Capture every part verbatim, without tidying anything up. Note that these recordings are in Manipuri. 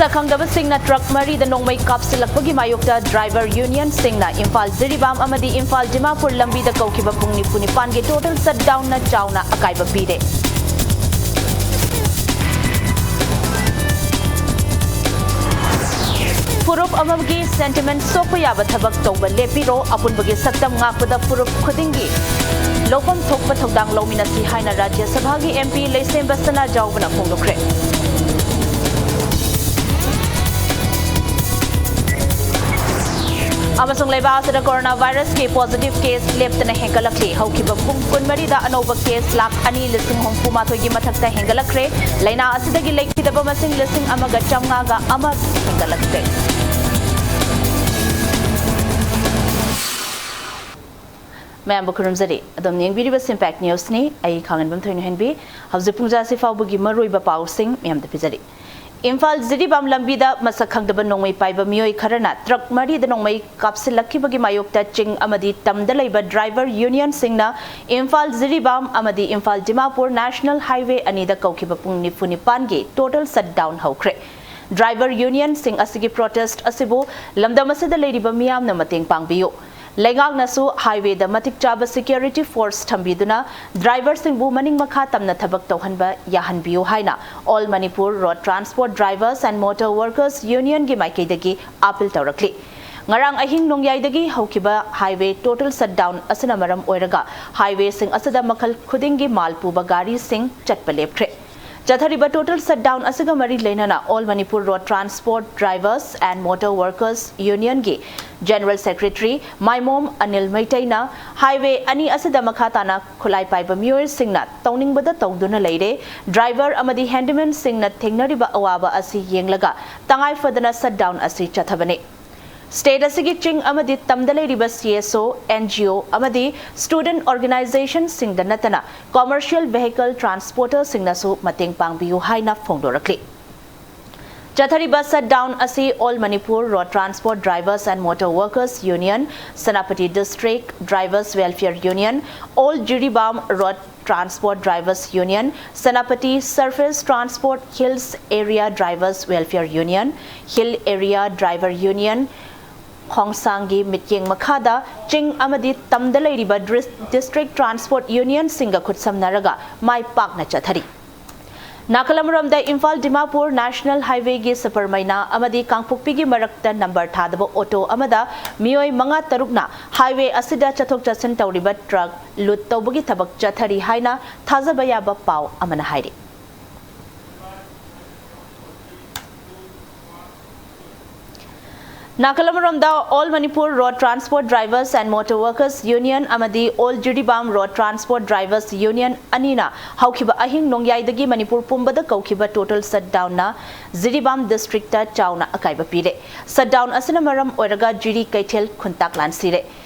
ꯈꯪꯗꯕꯁꯤꯡꯅ ꯇ꯭ꯔꯛ ꯃꯔꯤꯗ ꯅꯣꯡꯃꯩ ꯀꯥꯞꯁꯤꯜꯂꯛꯄꯒꯤ ꯃꯥꯌꯣꯛꯇ ꯗ꯭ꯔꯥꯏꯚꯔ ꯌꯨꯅꯤꯌꯟꯁꯤꯡꯅ ꯏꯝꯐꯥꯜ ꯖꯤꯔꯤꯕꯥꯝ ꯑꯃꯗꯤ ꯏꯝꯐꯥꯜ ꯗꯤꯃꯥꯄꯨꯔ ꯂꯝꯕꯤꯗ ꯀꯧꯈꯤꯕ ꯄꯨꯡ ꯅꯤꯐꯨ ꯅꯤꯄꯥꯟꯒꯤ ꯇꯣꯇꯦꯜ ꯁꯠꯗꯥꯎꯟꯅ ꯆꯥꯎꯅ ꯑꯀꯥꯏꯕ ꯄꯤꯔꯦ꯫ ꯐꯨꯔꯨꯞ ꯑꯃꯒꯤ ꯁꯦꯟꯇꯤꯃꯦꯟ ꯁꯣꯛꯄ ꯌꯥꯕ ꯊꯕꯛ ꯇꯧꯕ ꯂꯦꯞꯄꯤꯔꯣ, ꯑꯄꯨꯟꯕꯒꯤ ꯁꯛꯇꯝ ꯉꯥꯛꯄꯗ ꯐꯨꯔꯨꯞ ꯈꯨꯗꯤꯡꯒꯤ ꯂꯧꯐꯝ ꯊꯣꯛꯄ ꯊꯧꯗꯥꯡ ꯂꯧꯃꯤꯟꯅꯁꯤ ꯍꯥꯏꯅ ꯔꯥꯖ꯭ꯌ ꯁꯚꯥꯒꯤ ꯑꯦꯝ ꯄꯤ ꯂꯩꯁꯦꯝꯕ ꯁꯅꯥꯖꯥꯎꯕꯅ ꯐꯣꯡꯗꯣꯛꯈ꯭ꯔꯦ꯫ ꯑꯃꯁꯨꯡ ꯂꯩꯕꯥꯛ ꯑꯁꯤꯗ ꯀꯣꯔꯣꯅꯥ ꯚꯥꯏꯔꯁꯀꯤ ꯄꯣꯖꯤꯇꯤꯚ ꯀꯦꯁ ꯂꯦꯞꯇꯅ ꯍꯦꯟꯒꯠꯂꯛꯂꯤ꯫ ꯍꯧꯈꯤꯕ ꯄꯨꯡ ꯀꯨꯟꯃꯔꯤꯗ ꯑꯅꯧꯕ ꯀꯦꯁ ꯂꯥꯈ ꯑꯅꯤ ꯂꯤꯁꯤꯡ ꯍꯨꯝꯐꯨ ꯃꯥꯊꯣꯏꯒꯤ ꯃꯊꯛꯇ ꯍꯦꯟꯒꯠꯂꯛꯈ꯭ꯔꯦ꯫ ꯂꯥꯏꯅꯥ ꯑꯁꯤꯗꯒꯤ ꯂꯩꯈꯤꯗꯕ ꯃꯁꯤꯡ ꯂꯤꯁꯤꯡ ꯑꯃꯒ ꯆꯥꯝꯃꯉꯥꯒ ꯑꯃ ꯍꯦꯟꯒꯠꯂꯛꯈ꯭ꯔꯦ꯫ ꯃꯌꯥꯝꯕꯨ ꯈꯨꯔꯨꯝꯖꯔꯤ꯫ ꯑꯗꯣꯝꯅ ꯌꯦꯡꯕꯤꯔꯤꯕ ꯁꯤꯝꯄꯦꯛ ꯅ꯭ꯌꯨꯁꯅꯤ꯫ ꯑꯩ ꯈꯥꯡꯉꯟꯕꯝ ꯊꯣꯏꯅꯍꯦꯟꯕꯤ꯫ ꯍꯧꯖꯤꯛ ꯄꯨꯡꯖꯥ ꯑꯁꯤ ꯐꯥꯎꯕꯒꯤ ꯃꯔꯨꯑꯣꯏꯕ ꯄꯥꯎꯁꯤꯡ ꯃꯌꯥꯝꯗ ꯄꯤꯖꯔꯤ꯫ ꯏꯝꯐꯥꯜ ꯖꯤꯔꯤꯕꯥꯝ ꯂꯝꯕꯤꯗ ꯃꯁꯛ ꯈꯪꯗꯕ ꯅꯣꯡꯃꯩ ꯄꯥꯏꯕ ꯃꯤꯑꯣꯏ ꯈꯔꯅ ꯇ꯭ꯔꯛ ꯃꯔꯤꯗ ꯅꯣꯡꯃꯩ ꯀꯥꯞꯁꯤꯜꯂꯛꯈꯤꯕꯒꯤ ꯃꯥꯌꯣꯛꯇ ꯆꯤꯡ ꯑꯃꯗꯤ ꯇꯝꯗ ꯂꯩꯕ ꯗ꯭ꯔꯥꯏꯚꯔ ꯌꯨꯅꯤꯌꯟꯁꯤꯡꯅ ꯏꯝꯐꯥꯜ ꯖꯤꯔꯤꯕꯥꯝ ꯑꯃꯗꯤ ꯏꯝꯐꯥꯜ ꯗꯤꯃꯥꯄꯨꯔ ꯅꯦꯁꯅꯦꯜ ꯍꯥꯏꯋꯦ ꯑꯅꯤꯗ ꯀꯧꯈꯤꯕ ꯄꯨꯡ ꯅꯤꯐꯨ ꯅꯤꯄꯥꯟꯒꯤ ꯇꯣꯇꯦꯜ ꯁꯠꯗꯥꯎꯟ ꯍꯧꯈ꯭ꯔꯦ꯫ ꯗ꯭ꯔꯥꯏꯚꯔ ꯌꯨꯅꯤꯌꯟꯁꯤꯡ ꯑꯁꯤꯒꯤ ꯄ꯭ꯔꯣꯇꯦꯁꯠ ꯑꯁꯤꯕꯨ ꯂꯝꯗꯝ ꯑꯁꯤꯗ ꯂꯩꯔꯤꯕ ꯃꯤꯌꯥꯝꯅ ꯃꯇꯦꯡ ꯄꯥꯡꯕꯤꯌꯨ, ꯂꯩꯉꯥꯛꯅꯁꯨ ꯍꯥꯏꯋꯦꯗ ꯃꯇꯤꯛ ꯆꯥꯕ ꯁꯦꯀ꯭ꯌꯨꯔꯤꯇꯤ ꯐꯣꯔꯁ ꯊꯝꯕꯤꯗꯨꯅ ꯗ꯭ꯔꯥꯏꯚꯔꯁꯤꯡꯕꯨ ꯃꯅꯤꯡ ꯃꯈꯥ ꯇꯝꯅ ꯊꯕꯛ ꯇꯧꯍꯟꯕ ꯌꯥꯍꯟꯕꯤꯌꯨ ꯍꯥꯏꯅ All Manipur Road Transport Drivers and Motor Workers Unionꯒꯤ ꯃꯥꯏꯀꯩꯗꯒꯤ ꯑꯥꯄꯤꯜ ꯇꯧꯔꯛꯂꯤ꯫ ꯉꯔꯥꯡ ꯑꯍꯤꯡ ꯅꯣꯡꯌꯥꯏꯗꯒꯤ ꯍꯧꯈꯤꯕ ꯍꯥꯏꯋꯦ ꯇꯣꯇꯦꯜ ꯁꯠꯗꯥꯎꯟ ꯑꯁꯤꯅ ꯃꯔꯝ ꯑꯣꯏꯔꯒ ꯍꯥꯏꯋꯦꯁꯤꯡ ꯑꯁꯤꯗ ꯃꯈꯜ ꯈꯨꯗꯤꯡꯒꯤ ꯃꯥꯜ ꯄꯨꯕ ꯒꯥꯔꯤꯁꯤꯡ ꯆꯠꯄ ꯂꯦꯞꯈ꯭ꯔꯦ꯫ ꯆꯠꯊꯔꯤꯕ ꯇꯣꯇꯦꯜ ꯁꯠꯗꯥꯎꯟ ꯑꯁꯤꯒ ꯃꯔꯤ ꯂꯩꯅꯅ All Manipur Road Transport Drivers and Motor Workers Unionꯒꯤ ꯖꯦꯅꯔꯦꯜ ꯁꯦꯀ꯭ꯔꯦꯇꯔꯤ ꯃꯥꯏꯃꯣꯝ ꯑꯅꯤꯜ ꯃꯩꯇꯩꯅ ꯍꯥꯏꯋꯦ ꯑꯅꯤ ꯑꯁꯤꯗ ꯃꯈꯥ ꯇꯥꯅ ꯈꯨꯠꯂꯥꯏ ꯄꯥꯏꯕ ꯃꯤꯑꯣꯏꯁꯤꯡꯅ ꯇꯧꯅꯤꯡꯕꯗ ꯇꯧꯗꯨꯅ ꯂꯩꯔꯦ꯫ ꯗ꯭ꯔꯥꯏꯚꯔ ꯑꯃꯗꯤ ꯍꯦꯟꯗꯤꯃꯦꯟꯁꯤꯡꯅ ꯊꯦꯡꯅꯔꯤꯕ ꯑꯋꯥꯕ ꯑꯁꯤ ꯌꯦꯡꯂꯒ ꯇꯉꯥꯏ ꯐꯗꯅ ꯁꯠꯗꯥꯎꯟ ꯑꯁꯤ ꯆꯠꯊꯕꯅꯤ꯫ ꯁ꯭ꯇꯦꯠ ꯑꯁꯤꯒꯤ ꯆꯤꯡ ꯑꯃꯗꯤ ꯇꯝꯗ ꯂꯩꯔꯤꯕ ꯁꯤ ꯑꯦꯁ ꯑꯣ, ꯑꯦꯟ ꯖꯤ ꯑꯣ ꯑꯃꯗꯤ ꯁ꯭ꯇꯨꯗꯦꯟꯠ ꯑꯣꯔꯒꯅꯥꯏꯖꯦꯁꯟꯁꯤꯡꯗ ꯅꯠꯇꯅ ꯀꯃꯔꯁꯤꯌꯦꯜ ꯚꯦꯍꯤꯀꯜ ꯇ꯭ꯔꯥꯟꯁꯄꯣꯔꯇꯔꯁꯤꯡꯅꯁꯨ ꯃꯇꯦꯡ ꯄꯥꯡꯕꯤꯌꯨ ꯍꯥꯏꯅ ꯐꯣꯡꯗꯣꯔꯛꯂꯤ꯫ ꯆꯠꯊꯔꯤꯕ ꯁꯠꯗꯥꯎꯟ ꯑꯁꯤ All Manipur Road Transport Drivers and Motor Workers Union, Senapati District Drivers Welfare Union, All Jiribam Road Transport Drivers Union, Senapati Surface Transport Hills Area Drivers Welfare Union, Hill Area Driver Union, ꯈꯣꯡꯁꯥꯡꯒꯤ ꯃꯤꯠꯌꯦꯡ ꯃꯈꯥꯗ ꯆꯤꯡ ꯑꯃꯗꯤ ꯇꯝꯗ ꯂꯩꯔꯤꯕ ꯗ꯭ꯔꯤꯁ-, District Transport Union ꯁꯤꯡꯒ ꯈꯨꯠꯁꯝꯅꯔꯒ ꯃꯥꯏ ꯄꯥꯛꯅ ꯆꯠꯊꯔꯤ꯫ ꯅꯥꯀꯜ ꯑꯃꯔꯣꯝꯗ ꯏꯝꯐꯥꯜ ꯗꯤꯃꯥꯄꯨꯔ National Highway ꯒꯤ ꯁꯨꯄꯔ ꯃꯩꯅꯥ ꯑꯃꯗꯤ ꯀꯥꯡꯄꯣꯛꯄꯤꯒꯤ ꯃꯔꯛꯇ ꯅꯝꯕꯔ ꯊꯥꯗꯕ ꯑꯣꯇꯣ ꯑꯃꯗ ꯃꯤꯑꯣꯏ ꯃꯉꯥ ꯇꯔꯨꯛꯅ highway ꯑꯁꯤꯗ ꯆꯠꯊꯣꯛ ꯆꯠꯁꯤꯟ ꯇꯧꯔꯤꯕ ꯇ꯭ꯔꯛ ꯂꯨꯠ ꯇꯧꯕꯒꯤ ꯊꯕꯛ ꯆꯠꯊꯔꯤ ꯍꯥꯏꯅ ꯊꯥꯖꯕ ꯌꯥꯕ ꯄꯥꯎ ꯑꯃꯅ ꯍꯥꯏꯔꯤ꯫ ꯅꯥꯀꯜ ꯑꯃꯔꯣꯝꯗ All Manipur Road Transport Drivers and Motor Workers Union ꯑꯃꯗꯤ All Jiribam Road Transport Drivers Union ꯑꯅꯤꯅ ꯍꯧꯈꯤꯕ ꯑꯍꯤꯡ ꯅꯣꯡꯌꯥꯏꯗꯒꯤ ꯃꯅꯤꯄꯨꯔ ꯄꯨꯝꯕꯗ ꯀꯧꯈꯤꯕ total shutdown ꯅ ꯖꯤꯔꯤꯕꯥꯝ district ꯇ ꯆꯥꯎꯅ ꯑꯀꯥꯏꯕ ꯄꯤꯔꯦ꯫ Shutdown ꯑꯁꯤꯅ ꯃꯔꯝ ꯑꯣꯏꯔꯒ ꯖꯤꯔꯤ ꯀꯩꯊꯦꯜ ꯈꯨꯟꯇꯥꯛ ꯂꯥꯟꯁꯤꯔꯦ꯫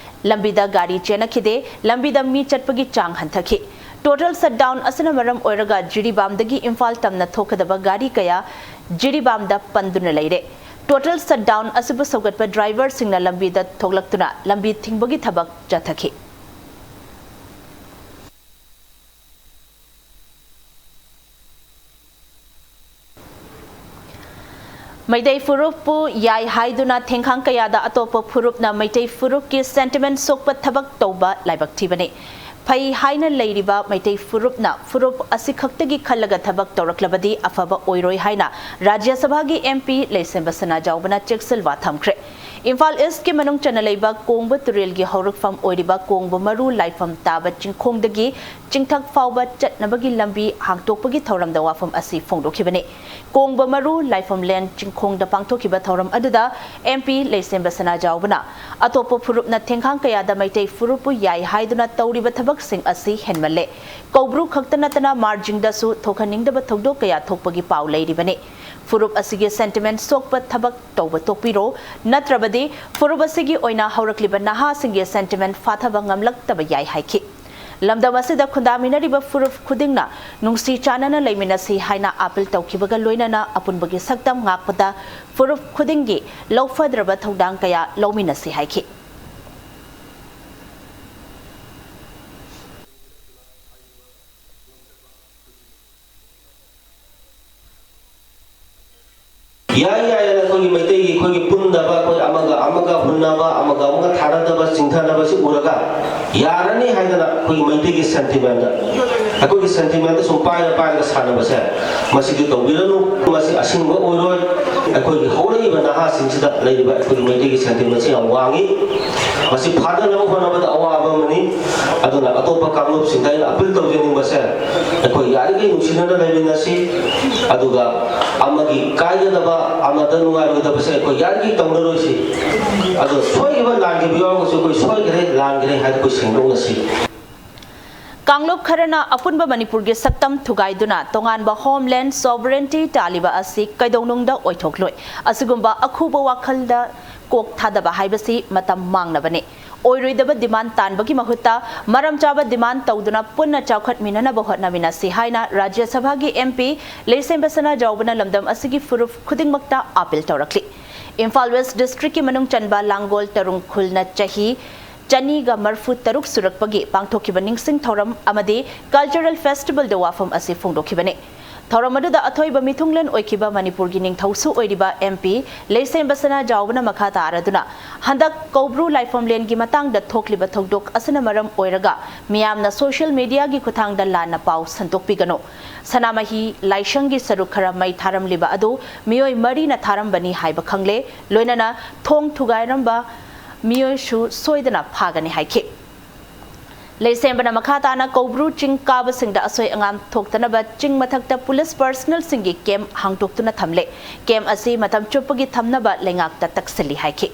ꯂꯝꯕꯤꯗ ꯒꯥꯔꯤ ꯆꯦꯟꯅꯈꯤꯗꯦ, ꯂꯝꯕꯤꯗ ꯃꯤ ꯆꯠꯄꯒꯤ ꯆꯥꯡ ꯍꯟꯊꯈꯤ꯫ Total shutdown ꯑꯁꯤꯅ ꯃꯔꯝ ꯑꯣꯏꯔꯒ ꯖꯤꯔꯤꯕꯥꯝꯗꯒꯤ ꯏꯝꯐꯥꯜ ꯇꯝꯅ ꯊꯣꯛꯀꯗꯕ ꯒꯥꯔꯤ ꯀꯌꯥ ꯖꯤꯔꯤꯕꯥꯝꯗ ꯄꯟꯗꯨꯅ ꯂꯩꯔꯦ꯫ Total shutdown ꯑꯁꯤꯕꯨ ꯁꯧꯒꯠꯄ driver ꯁꯤꯡꯅ ꯂꯝꯕꯤꯗ ꯊꯣꯛꯂꯛꯇꯨꯅ ꯂꯝꯕꯤ ꯊꯤꯡꯕꯒꯤ ꯊꯕꯛ ꯆꯠꯊꯈꯤ꯫ ꯃꯩꯇꯩ ꯐꯨꯔꯨꯞꯄꯨ ꯌꯥꯏ ꯍꯥꯏꯗꯨꯅ ꯊꯦꯡꯈꯥꯡ ꯀꯌꯥꯗ ꯑꯇꯣꯞꯄ ꯐꯨꯔꯨꯞꯅ ꯃꯩꯇꯩ ꯐꯨꯔꯨꯞꯀꯤ sentiment ꯁꯣꯛꯄ ꯊꯕꯛ ꯇꯧꯕ ꯂꯥꯏꯕꯛ ꯊꯤꯕꯅꯤ꯫ ꯐꯩ ꯍꯥꯏꯅ ꯂꯩꯔꯤꯕ ꯃꯩꯇꯩ ꯐꯨꯔꯨꯞꯅ ꯐꯨꯔꯨꯞ ꯑꯁꯤꯈꯛꯇꯒꯤ ꯈꯜꯂꯒ ꯊꯕꯛ ꯇꯧꯔꯛꯂꯕꯗꯤ ꯑꯐꯕ ꯑꯣꯏꯔꯣꯏ ꯍꯥꯏꯅ ꯔꯥꯖ꯭ꯌ ꯁꯚꯥꯒꯤ MP ꯂꯩꯁꯦꯝꯕ ꯁꯅꯥꯖꯥꯎꯕꯅ ꯆꯦꯛꯁꯤꯜ ꯋꯥ ꯊꯝꯈ꯭ꯔꯦ꯫ ꯏꯝꯐꯥꯜ East ꯀꯤ ꯃꯅꯨꯡ ꯆꯟꯅ ꯂꯩꯕ ꯀꯣꯡꯕ ꯇꯨꯔꯦꯜꯒꯤ ꯍꯧꯔꯛꯐꯝ ꯑꯣꯏꯔꯤꯕ ꯀꯣꯡꯕ ꯃꯔꯨ ꯂꯥꯏꯐꯝ ꯇꯥꯕ ꯆꯤꯡꯈꯣꯡꯗꯒꯤ ꯆꯤꯡꯊꯛ ꯐꯥꯎꯕ ꯆꯠꯅꯕꯒꯤ ꯂꯝꯕꯤ ꯍꯥꯡꯗꯣꯛꯄꯒꯤ ꯊꯧꯔꯝꯗ ꯋꯥꯐꯝ ꯑꯁꯤ ꯐꯣꯡꯗꯣꯛꯈꯤꯕꯅꯤ꯫ ꯀꯣꯡꯕ ꯃꯔꯨ ꯂꯥꯏꯐꯝ ꯂꯦꯟ ꯆꯤꯡꯈꯣꯡꯗ ꯄꯥꯡꯊꯣꯛꯈꯤꯕ ꯊꯧꯔꯝ ꯑꯗꯨꯗ MP ꯂꯩꯁꯦꯝꯕ ꯁꯅꯥꯖꯥꯎꯕꯅ ꯑꯇꯣꯞꯄ ꯐꯨꯔꯨꯞꯅ ꯊꯦꯡꯈꯥꯡ ꯀꯌꯥꯗ ꯃꯩꯇꯩ ꯐꯨꯔꯨꯞꯄꯨ ꯌꯥꯏ ꯍꯥꯏꯗꯨꯅ ꯇꯧꯔꯤꯕ ꯊꯕꯛꯁꯤꯡ ꯑꯁꯤ ꯍꯦꯟꯃꯜꯂꯦ꯫ ꯀꯧꯕ꯭ꯔꯨ ꯈꯛꯇ ꯅꯠꯇꯅ ꯃꯥꯔꯖꯤꯡꯗꯁꯨ ꯊꯣꯛꯍꯟꯅꯤꯡꯗꯕ ꯊꯧꯗꯣꯛ ꯀꯌꯥ ꯊꯣꯛꯄꯒꯤ ꯄꯥꯎ ꯂꯩꯔꯤꯕꯅꯤ꯫ ꯐꯨꯔꯨꯞ ꯑꯁꯤꯒꯤ sentiment ꯁꯣꯛꯄ ꯊꯕꯛ ꯇꯧꯕ ꯇꯣꯛꯄꯤꯔꯣ, ꯅꯠꯇ꯭ꯔꯕꯗꯤ ꯐꯨꯔꯨꯞ ꯑꯁꯤꯒꯤ ꯑꯣꯏꯅ ꯍꯧꯔꯛꯂꯤꯕ ꯅꯍꯥꯁꯤꯡꯒꯤ sentiment ꯐꯥꯊꯕ ꯉꯝꯂꯛꯇꯕ ꯌꯥꯏ ꯍꯥꯏꯈꯤ꯫ ꯂꯝꯗꯝ ꯑꯁꯤꯗ ꯈꯨꯟꯗꯥꯃꯤꯟꯅꯔꯤꯕ ꯐꯨꯔꯨꯞ ꯈꯨꯗꯤꯡꯅ ꯅꯨꯡꯁꯤ ꯆꯥꯟꯅꯅ ꯂꯩꯃꯤꯟꯅꯁꯤ ꯍꯥꯏꯅ appeal ꯇꯧꯈꯤꯕꯒ ꯂꯣꯏꯅꯅ ꯑꯄꯨꯟꯕꯒꯤ ꯁꯛꯇꯝ ꯉꯥꯛꯄꯗ ꯐꯨꯔꯨꯞ ꯈꯨꯗꯤꯡꯒꯤ ꯂꯧꯐꯗ꯭ꯔꯕ ꯊꯧꯗꯥꯡ ꯀꯌꯥ ꯂꯧꯃꯤꯟꯅꯁꯤ ꯍꯥꯏꯈꯤ꯫ ꯌꯥꯏ ꯌꯥꯏꯌꯦꯅ ꯑꯩꯈꯣꯏꯒꯤ ꯃꯩꯇꯩꯒꯤ ꯑꯩꯈꯣꯏꯒꯤ ꯄꯨꯟꯗꯕ, ꯑꯩꯈꯣꯏ ꯑꯃꯒ ꯑꯃꯒ ꯍꯨꯟꯅꯕ, ꯑꯃꯒ ꯑꯃꯒ ꯊꯥꯅꯗꯕ, ꯆꯤꯡꯊꯅꯕꯁꯤ ꯎꯔꯒ ꯌꯥꯔꯅꯤ ꯍꯥꯏꯗꯅ ꯑꯩꯈꯣꯏꯒꯤ ꯃꯩꯇꯩꯒꯤ ꯁꯦꯟꯇꯤꯃꯦꯟꯗ, ꯑꯩꯈꯣꯏꯒꯤ ꯁꯦꯟꯇꯤꯃꯦꯟꯗ ꯁꯨꯝ ꯄꯥꯏꯔ ꯄꯥꯏꯔꯒ ꯁꯥꯟꯅꯕꯁꯦ, ꯃꯁꯤꯗꯤ ꯇꯧꯕꯤꯔꯅꯨ꯫ ꯃꯁꯤ ꯑꯁꯤꯡꯕ ꯑꯣꯏꯔꯣꯏ꯫ ꯑꯩꯈꯣꯏꯒꯤ ꯍꯧꯔꯛꯏꯕ ꯅꯍꯥꯁꯤꯡꯁꯤꯗ ꯂꯩꯔꯤꯕ ꯑꯩꯈꯣꯏꯒꯤ ꯃꯩꯇꯩꯒꯤ ꯁꯦꯟꯇꯤꯃꯦꯟꯁꯤ ꯌꯥꯝ ꯋꯥꯡꯉꯤ꯫ ꯃꯁꯤ ꯐꯥꯗꯅꯕ ꯍꯣꯠꯅꯕꯗ ꯑꯋꯥꯕ ꯑꯃꯅꯤ꯫ ꯑꯗꯨꯅ ꯑꯇꯣꯞꯄ ꯀꯥꯡꯂꯨꯞꯁꯤꯡꯗ ꯑꯩꯅ ꯑꯄꯤꯜ ꯇꯧꯖꯅꯤꯡꯕꯁꯦ, ꯑꯩꯈꯣꯏ ꯌꯥꯔꯤꯈꯩ ꯅꯨꯡꯁꯤꯅꯅ ꯂꯩꯃꯤꯟꯅꯁꯤ꯫ ꯑꯗꯨꯒ ꯑꯃꯒꯤ ꯀꯥꯏꯒꯗꯕ, ꯑꯃꯗ ꯅꯨꯡꯉꯥꯏꯔꯣꯏꯗꯕꯁꯦ ꯑꯩꯈꯣꯏ ꯌꯥꯔꯤꯈꯩ ꯇꯧꯅꯔꯣꯏꯁꯤ꯫ ꯑꯗꯣ ꯁꯣꯏꯈꯤꯕ ꯂꯥꯟꯈꯤꯕ ꯌꯥꯎꯔꯒꯁꯨ ꯑꯩꯈꯣꯏ ꯁꯣꯏꯈ꯭ꯔꯦ, ꯂꯥꯟꯈ꯭ꯔꯦ ꯍꯥꯏꯅ ꯑꯩꯈꯣꯏ ꯁꯦꯡꯗꯣꯛꯅꯁꯤ꯫ ꯀꯥꯡꯂꯨꯞ ꯈꯔꯅ ꯑꯄꯨꯟꯕ ꯃꯅꯤꯄꯨꯔꯒꯤ ꯁꯛꯇꯝ ꯊꯨꯒꯥꯏꯗꯨꯅ ꯇꯣꯉꯥꯟꯕ ꯍꯣꯝꯂꯦꯟ ꯁꯣꯚꯔꯦꯟꯇꯤ ꯇꯥꯜꯂꯤꯕ ꯑꯁꯤ ꯀꯩꯗꯧꯅꯨꯡꯗ ꯑꯣꯏꯊꯣꯛꯂꯣꯏ꯫ ꯑꯁꯤꯒꯨꯝꯕ ꯑꯈꯨꯕ ꯋꯥꯈꯜꯗ ꯀꯣꯛ ꯊꯥꯗꯕ ꯍꯥꯏꯕꯁꯤ ꯃꯇꯝ ꯃꯥꯡꯅꯕꯅꯤ꯫ ꯑꯣꯏꯔꯣꯏꯗꯕ ꯗꯤꯃꯥꯟ ꯇꯥꯟꯕꯒꯤ ꯃꯍꯨꯠꯇ ꯃꯔꯝ ꯆꯥꯕ ꯗꯤꯃꯥꯟ ꯇꯧꯗꯨꯅ ꯄꯨꯟꯅ ꯆꯥꯎꯈꯠꯃꯤꯟꯅꯅꯕ ꯍꯣꯠꯅꯃꯤꯟꯅꯁꯤ ꯍꯥꯏꯅ ꯔꯥꯖ꯭ꯌ ꯁꯚꯥꯒꯤ MP ꯂꯩꯁꯦꯝꯕ ꯁꯅꯥꯖꯥꯎꯕꯅ ꯂꯝꯗꯝ ꯑꯁꯤꯒꯤ ꯐꯨꯔꯨꯞ ꯈꯨꯗꯤꯡꯃꯛꯇ ꯑꯥꯄꯤꯜ ꯇꯧꯔꯛꯂꯤ꯫ ꯏꯝꯐꯥꯜ ꯋꯦꯁ꯭ꯠ ꯗꯤꯁꯇ꯭ꯔꯤꯛꯀꯤ ꯃꯅꯨꯡ ꯆꯟꯕ ꯂꯥꯡꯒꯣꯜ ꯇꯔꯨꯡꯈꯨꯜꯅ ꯆꯍꯤ ꯆꯅꯤꯒ ꯃꯔꯐꯨ ꯇꯔꯨꯛ ꯁꯨꯔꯛꯄꯒꯤ ꯄꯥꯡꯊꯣꯛꯈꯤꯕ ꯅꯤꯡꯁꯤꯡ ꯊꯧꯔꯝ ꯑꯃꯗꯤ ꯀꯜꯆꯔꯦꯜ ꯐꯦꯁꯇꯤꯚꯦꯜꯗ ꯋꯥꯐꯝ ꯑꯁꯤ ꯐꯣꯡꯗꯣꯛꯈꯤꯕꯅꯤ꯫ ꯊꯧꯔꯝ ꯑꯗꯨꯗ ꯑꯊꯣꯏꯕ ꯃꯤꯊꯨꯡꯂꯦꯟ ꯑꯣꯏꯈꯤꯕ ꯃꯅꯤꯄꯨꯔꯒꯤ ꯅꯤꯡꯊꯧꯁꯨ ꯑꯣꯏꯔꯤꯕ MP ꯂꯩꯁꯦꯝꯕ ꯁꯅꯥꯖꯥꯎꯕꯅ ꯃꯈꯥ ꯇꯥꯔꯗꯨꯅ ꯍꯟꯗꯛ ꯀꯧꯕ꯭ꯔꯨ ꯂꯥꯏꯐꯝꯂꯦꯟꯒꯤ ꯃꯇꯥꯡꯗ ꯊꯣꯛꯂꯤꯕ ꯊꯧꯗꯣꯛ ꯑꯁꯤꯅ ꯃꯔꯝ ꯑꯣꯏꯔꯒ ꯃꯤꯌꯥꯝꯅ ꯁꯣꯁꯤꯌꯦꯜ ꯃꯤꯗꯤꯌꯥꯒꯤ ꯈꯨꯠꯊꯥꯡꯗ ꯂꯥꯟꯅ ꯄꯥꯎ ꯁꯟꯗꯣꯛꯄꯤꯒꯅꯨ꯫ ꯁꯅꯥꯃꯍꯤ ꯂꯥꯏꯁꯪꯒꯤ ꯁꯔꯨꯛ ꯈꯔ ꯃꯩ ꯊꯥꯔꯝꯂꯤꯕ ꯑꯗꯨ ꯃꯤꯑꯣꯏ ꯃꯔꯤꯅ ꯊꯥꯔꯝꯕꯅꯤ ꯍꯥꯏꯕ ꯈꯪꯂꯦ꯫ ꯂꯣꯏꯅꯅ ꯊꯣꯡ ꯊꯨꯒꯥꯏꯔꯝꯕ ꯃꯤꯑꯣꯏꯁꯨ ꯁꯣꯏꯗꯅ ꯐꯥꯒꯅꯤ ꯍꯥꯏꯈꯤ꯫ ꯂꯩꯁꯦꯝꯕꯅ ꯃꯈꯥ ꯇꯥꯅ ꯀꯧꯕ꯭ꯔꯨ ꯆꯤꯡ ꯀꯥꯕꯁꯤꯡꯗ ꯑꯁꯣꯏ ꯑꯉꯥꯝ ꯊꯣꯛꯇꯅꯕ ꯆꯤꯡ ꯃꯊꯛꯇ ꯄꯨꯂꯤꯁ ꯄꯔꯁꯅꯦꯜꯁꯤꯡꯒꯤ ꯀꯦꯝꯞ ꯍꯥꯡꯗꯣꯛꯇꯨꯅ ꯊꯝꯂꯦ꯫ ꯀꯦꯝꯞ ꯑꯁꯤ ꯃꯇꯝ ꯆꯨꯞꯄꯒꯤ ꯊꯝꯅꯕ ꯂꯩꯉꯥꯛꯇ ꯇꯛꯁꯤꯜꯂꯤ ꯍꯥꯏꯈꯤ꯫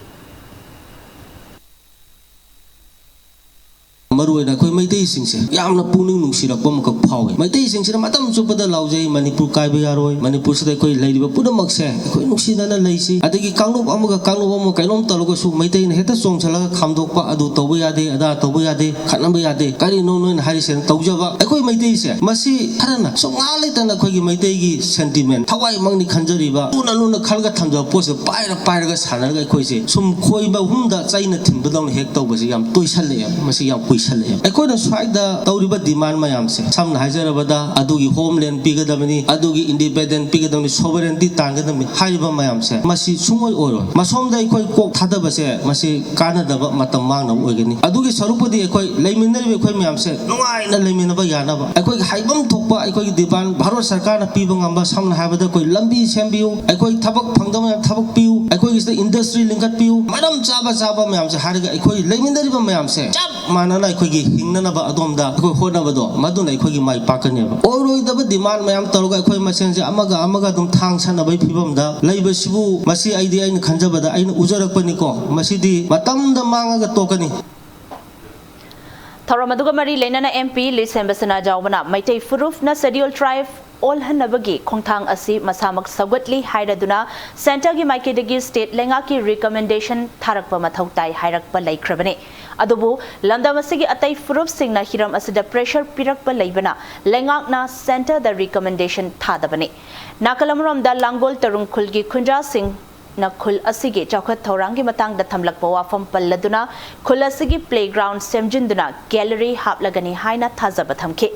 ꯃꯔꯨꯑꯣꯏꯅ ꯑꯩꯈꯣꯏ ꯃꯩꯇꯩꯁꯤꯡꯁꯦ ꯌꯥꯝꯅ ꯄꯨꯛꯅꯤꯡ ꯅꯨꯡꯁꯤꯔꯛꯄ ꯑꯃꯈꯛ ꯐꯥꯎꯏ꯫ ꯃꯩꯇꯩꯁꯤꯡꯁꯤꯅ ꯃꯇꯝ ꯆꯨꯞꯄꯗ ꯂꯥꯎꯖꯩ, "ꯃꯅꯤꯄꯨꯔ ꯀꯥꯏꯕ ꯌꯥꯔꯣꯏ, ꯃꯅꯤꯄꯨꯔꯁꯤꯗ ꯑꯩꯈꯣꯏ ꯂꯩꯔꯤꯕ ꯄꯨꯝꯅꯃꯛꯁꯦ ꯑꯩꯈꯣꯏ ꯅꯨꯡꯁꯤꯅꯅ ꯂꯩꯁꯤ"꯫ ꯑꯗꯒꯤ ꯀꯥꯡꯂꯨꯞ ꯑꯃꯒ ꯀꯥꯡꯂꯨꯞ ꯑꯃꯒ ꯀꯩꯅꯣꯝ ꯇꯧꯔꯒꯁꯨ ꯃꯩꯇꯩꯅ ꯍꯦꯛꯇ ꯆꯣꯡꯁꯤꯜꯂꯒ ꯈꯥꯝꯗꯣꯛꯄ, "ꯑꯗꯨ ꯇꯧꯕ ꯌꯥꯗꯦ, ꯑꯗꯥ ꯇꯧꯕ ꯌꯥꯗꯦ, ꯈꯠꯅꯕ ꯌꯥꯗꯦ" ꯀꯔꯤꯅꯣ ꯅꯣꯏꯅ ꯍꯥꯏꯔꯤꯁꯦꯅ ꯇꯧꯖꯕ ꯑꯩꯈꯣꯏ ꯃꯩꯇꯩꯁꯦ, ꯃꯁꯤ ꯈꯔꯅ ꯁꯨꯡꯉꯥ ꯂꯩꯇꯅ ꯑꯩꯈꯣꯏꯒꯤ ꯃꯩꯇꯩꯒꯤ ꯁꯦꯟꯇꯤꯃꯦꯟ, ꯊꯋꯥꯏꯃꯛꯅꯤ ꯈꯟꯖꯔꯤꯕ, ꯂꯨꯅ ꯂꯨꯅ ꯈꯜꯂꯒ ꯊꯝꯖꯕ ꯄꯣꯠꯁꯦ ꯄꯥꯏꯔ ꯄꯥꯏꯔꯒ ꯁꯥꯟꯅꯔꯒ ꯑꯩꯈꯣꯏꯁꯦ ꯁꯨꯝ ꯈꯣꯏ ꯃꯍꯨꯝꯗ ꯆꯩꯅ ꯊꯤꯟꯕꯗꯧꯅ ꯍꯦꯛ ꯇꯧꯕꯁꯦ ꯌꯥꯝ ꯇꯣꯏꯁꯜꯂꯛꯑꯦꯕ꯫ ꯃꯁꯤ ꯌꯥꯝ ꯀꯨꯏꯁꯜꯂꯦ꯫ ꯑꯩꯈꯣꯏꯅ ꯁ꯭ꯋꯥꯏꯗ ꯇꯧꯔꯤꯕ demand ꯃꯌꯥꯝꯁꯦ, ꯁꯝꯅ ꯍꯥꯏꯖꯔꯕꯗ, ꯑꯗꯨꯒꯤ homeland ꯄꯤꯒꯗꯕꯅꯤ, ꯑꯗꯨꯒꯤ independent ꯄꯤꯒꯗꯕꯅꯤ, sovereignty ꯇꯥꯟꯒꯗꯕꯅꯤ ꯍꯥꯏꯔꯤꯕ ꯃꯌꯥꯝꯁꯦ, ꯃꯁꯤ ꯁꯨꯡꯑꯣꯏ ꯑꯣꯏꯔꯣꯏ꯫ ꯃꯁꯣꯝꯗ ꯑꯩꯈꯣꯏ ꯀꯣꯛ ꯊꯥꯗꯕꯁꯦ, ꯃꯁꯤ ꯀꯥꯟꯅꯗꯕ, ꯃꯇꯝ ꯃꯥꯡꯅꯕ ꯑꯣꯏꯒꯅꯤ꯫ ꯑꯗꯨꯒꯤ ꯁꯔꯨꯛꯄꯨꯗꯤ ꯑꯩꯈꯣꯏ ꯂꯩꯃꯤꯟꯅꯔꯤꯕ ꯑꯩꯈꯣꯏ ꯃꯌꯥꯝꯁꯦ ꯅꯨꯡꯉꯥꯏꯅ ꯂꯩꯃꯤꯟꯅꯕ ꯌꯥꯅꯕ, ꯑꯩꯈꯣꯏꯒꯤ ꯍꯥꯏꯐꯝ ꯊꯣꯛꯄ ꯑꯩꯈꯣꯏꯒꯤ demand ꯚꯥꯔꯠ ꯁꯔꯀꯥꯔꯅ ꯄꯤꯕ ꯉꯝꯕ, ꯁꯝꯅ ꯍꯥꯏꯔꯕꯗ ꯑꯩꯈꯣꯏ ꯂꯝꯕꯤ ꯁꯦꯝꯕꯤꯌꯨ, ꯑꯩꯈꯣꯏ ꯊꯕꯛ ꯐꯪꯗꯕ ꯃꯌꯥꯝ ꯊꯕꯛ ꯄꯤꯌꯨ, ꯑꯩꯈꯣꯏꯒꯤꯁꯤꯗ industry ꯂꯤꯡꯈꯠꯄꯤꯌꯨ, ꯃꯔꯝ ꯆꯥꯕ ꯆꯥꯕ ꯃꯌꯥꯝꯁꯦ ꯍꯥꯏꯔꯒ ꯑꯩꯈꯣꯏ ꯂꯩꯃꯤꯟꯅꯔꯤꯕ ꯃꯌꯥꯝꯁꯦ ꯆꯞ ꯃꯥꯟꯅꯅ ꯑꯩꯈꯣꯏꯒꯤ ꯍꯤꯡꯅꯅꯕ ꯑꯗꯣꯝꯗ ꯑꯩꯈꯣꯏ ꯍꯣꯠꯅꯕꯗꯣ, ꯃꯗꯨꯅ ꯑꯩꯈꯣꯏꯒꯤ ꯃꯥꯏ ꯄꯥꯛꯀꯅꯦꯕ꯫ ꯑꯣꯏꯔꯣꯏꯗꯕ demand ꯃꯌꯥꯝ ꯇꯧꯔꯒ ꯑꯩꯈꯣꯏ ꯃꯁꯦꯟꯁꯦ ꯑꯃꯒ ꯑꯃꯒ ꯑꯗꯨꯝ ꯊꯥꯡ ꯁꯥꯟꯅꯕꯒꯤ ꯐꯤꯕꯝꯗ ꯂꯩꯕꯁꯤꯕꯨ, ꯃꯁꯤ ꯑꯩꯗꯤ, ꯑꯩꯅ ꯈꯟꯖꯕꯗ, ꯑꯩꯅ ꯎꯖꯔꯛꯄꯅꯤꯀꯣ, ꯃꯁꯤꯗꯤ ꯃꯇꯝꯗ ꯃꯥꯡꯉꯒ ꯇꯣꯛꯀꯅꯤ꯫ ꯊꯧꯔꯝ ꯑꯗꯨꯒ ꯃꯔꯤ ꯂꯩꯅꯅ MP ꯂꯤꯁꯦꯝꯕ ꯁꯅꯥꯖꯥꯎꯕꯅ ꯃꯩꯇꯩ ꯐꯨꯔꯨꯞꯅ Scheduled Tribe ꯑꯣꯜꯍꯟꯅꯕꯒꯤ ꯈꯣꯡꯊꯥꯡ ꯑꯁꯤ ꯃꯁꯥꯃꯛ ꯁꯧꯒꯠꯂꯤ ꯍꯥꯏꯔꯗꯨꯅ centreꯒꯤ ꯃꯥꯏꯀꯩꯗꯒꯤ state ꯂꯩꯉꯥꯛꯀꯤ recommendation ꯊꯥꯔꯛꯄ ꯃꯊꯧ ꯇꯥꯏ ꯍꯥꯏꯔꯛꯄ ꯂꯩꯈ꯭ꯔꯕꯅꯤ꯫ ꯑꯗꯨꯕꯨ ꯂꯝꯗꯝ ꯑꯁꯤꯒꯤ ꯑꯇꯩ ꯐꯨꯔꯨꯞꯁꯤꯡꯅ ꯍꯤꯔꯝ ꯑꯁꯤꯗ pressure ꯄꯤꯔꯛꯄ ꯂꯩꯕꯅ ꯂꯩꯉꯥꯛꯅ centreꯗ recommendation ꯊꯥꯗꯕꯅꯤ꯫ ꯅꯥꯀꯜ ꯑꯃꯔꯣꯝꯗ ꯂꯥꯡꯒꯣꯜ ꯇꯔꯨꯡ ꯈꯨꯜꯒꯤ ꯈꯨꯟꯖꯥꯁꯤꯡ ꯅ ꯈꯨꯜ ꯑꯁꯤꯒꯤ ꯆꯥꯎꯈꯠ ꯊꯧꯔꯥꯡꯒꯤ ꯃꯇꯥꯡꯗ ꯊꯝꯂꯛꯄ ꯋꯥꯐꯝ ꯄꯜꯂꯗꯨꯅ ꯈꯨꯜ ꯑꯁꯤꯒꯤ playground ꯁꯦꯝꯖꯤꯟꯗꯨꯅ gallery ꯍꯥꯞꯂꯒꯅꯤ ꯍꯥꯏꯅ ꯊꯥꯖꯕ ꯊꯝꯈꯤ꯫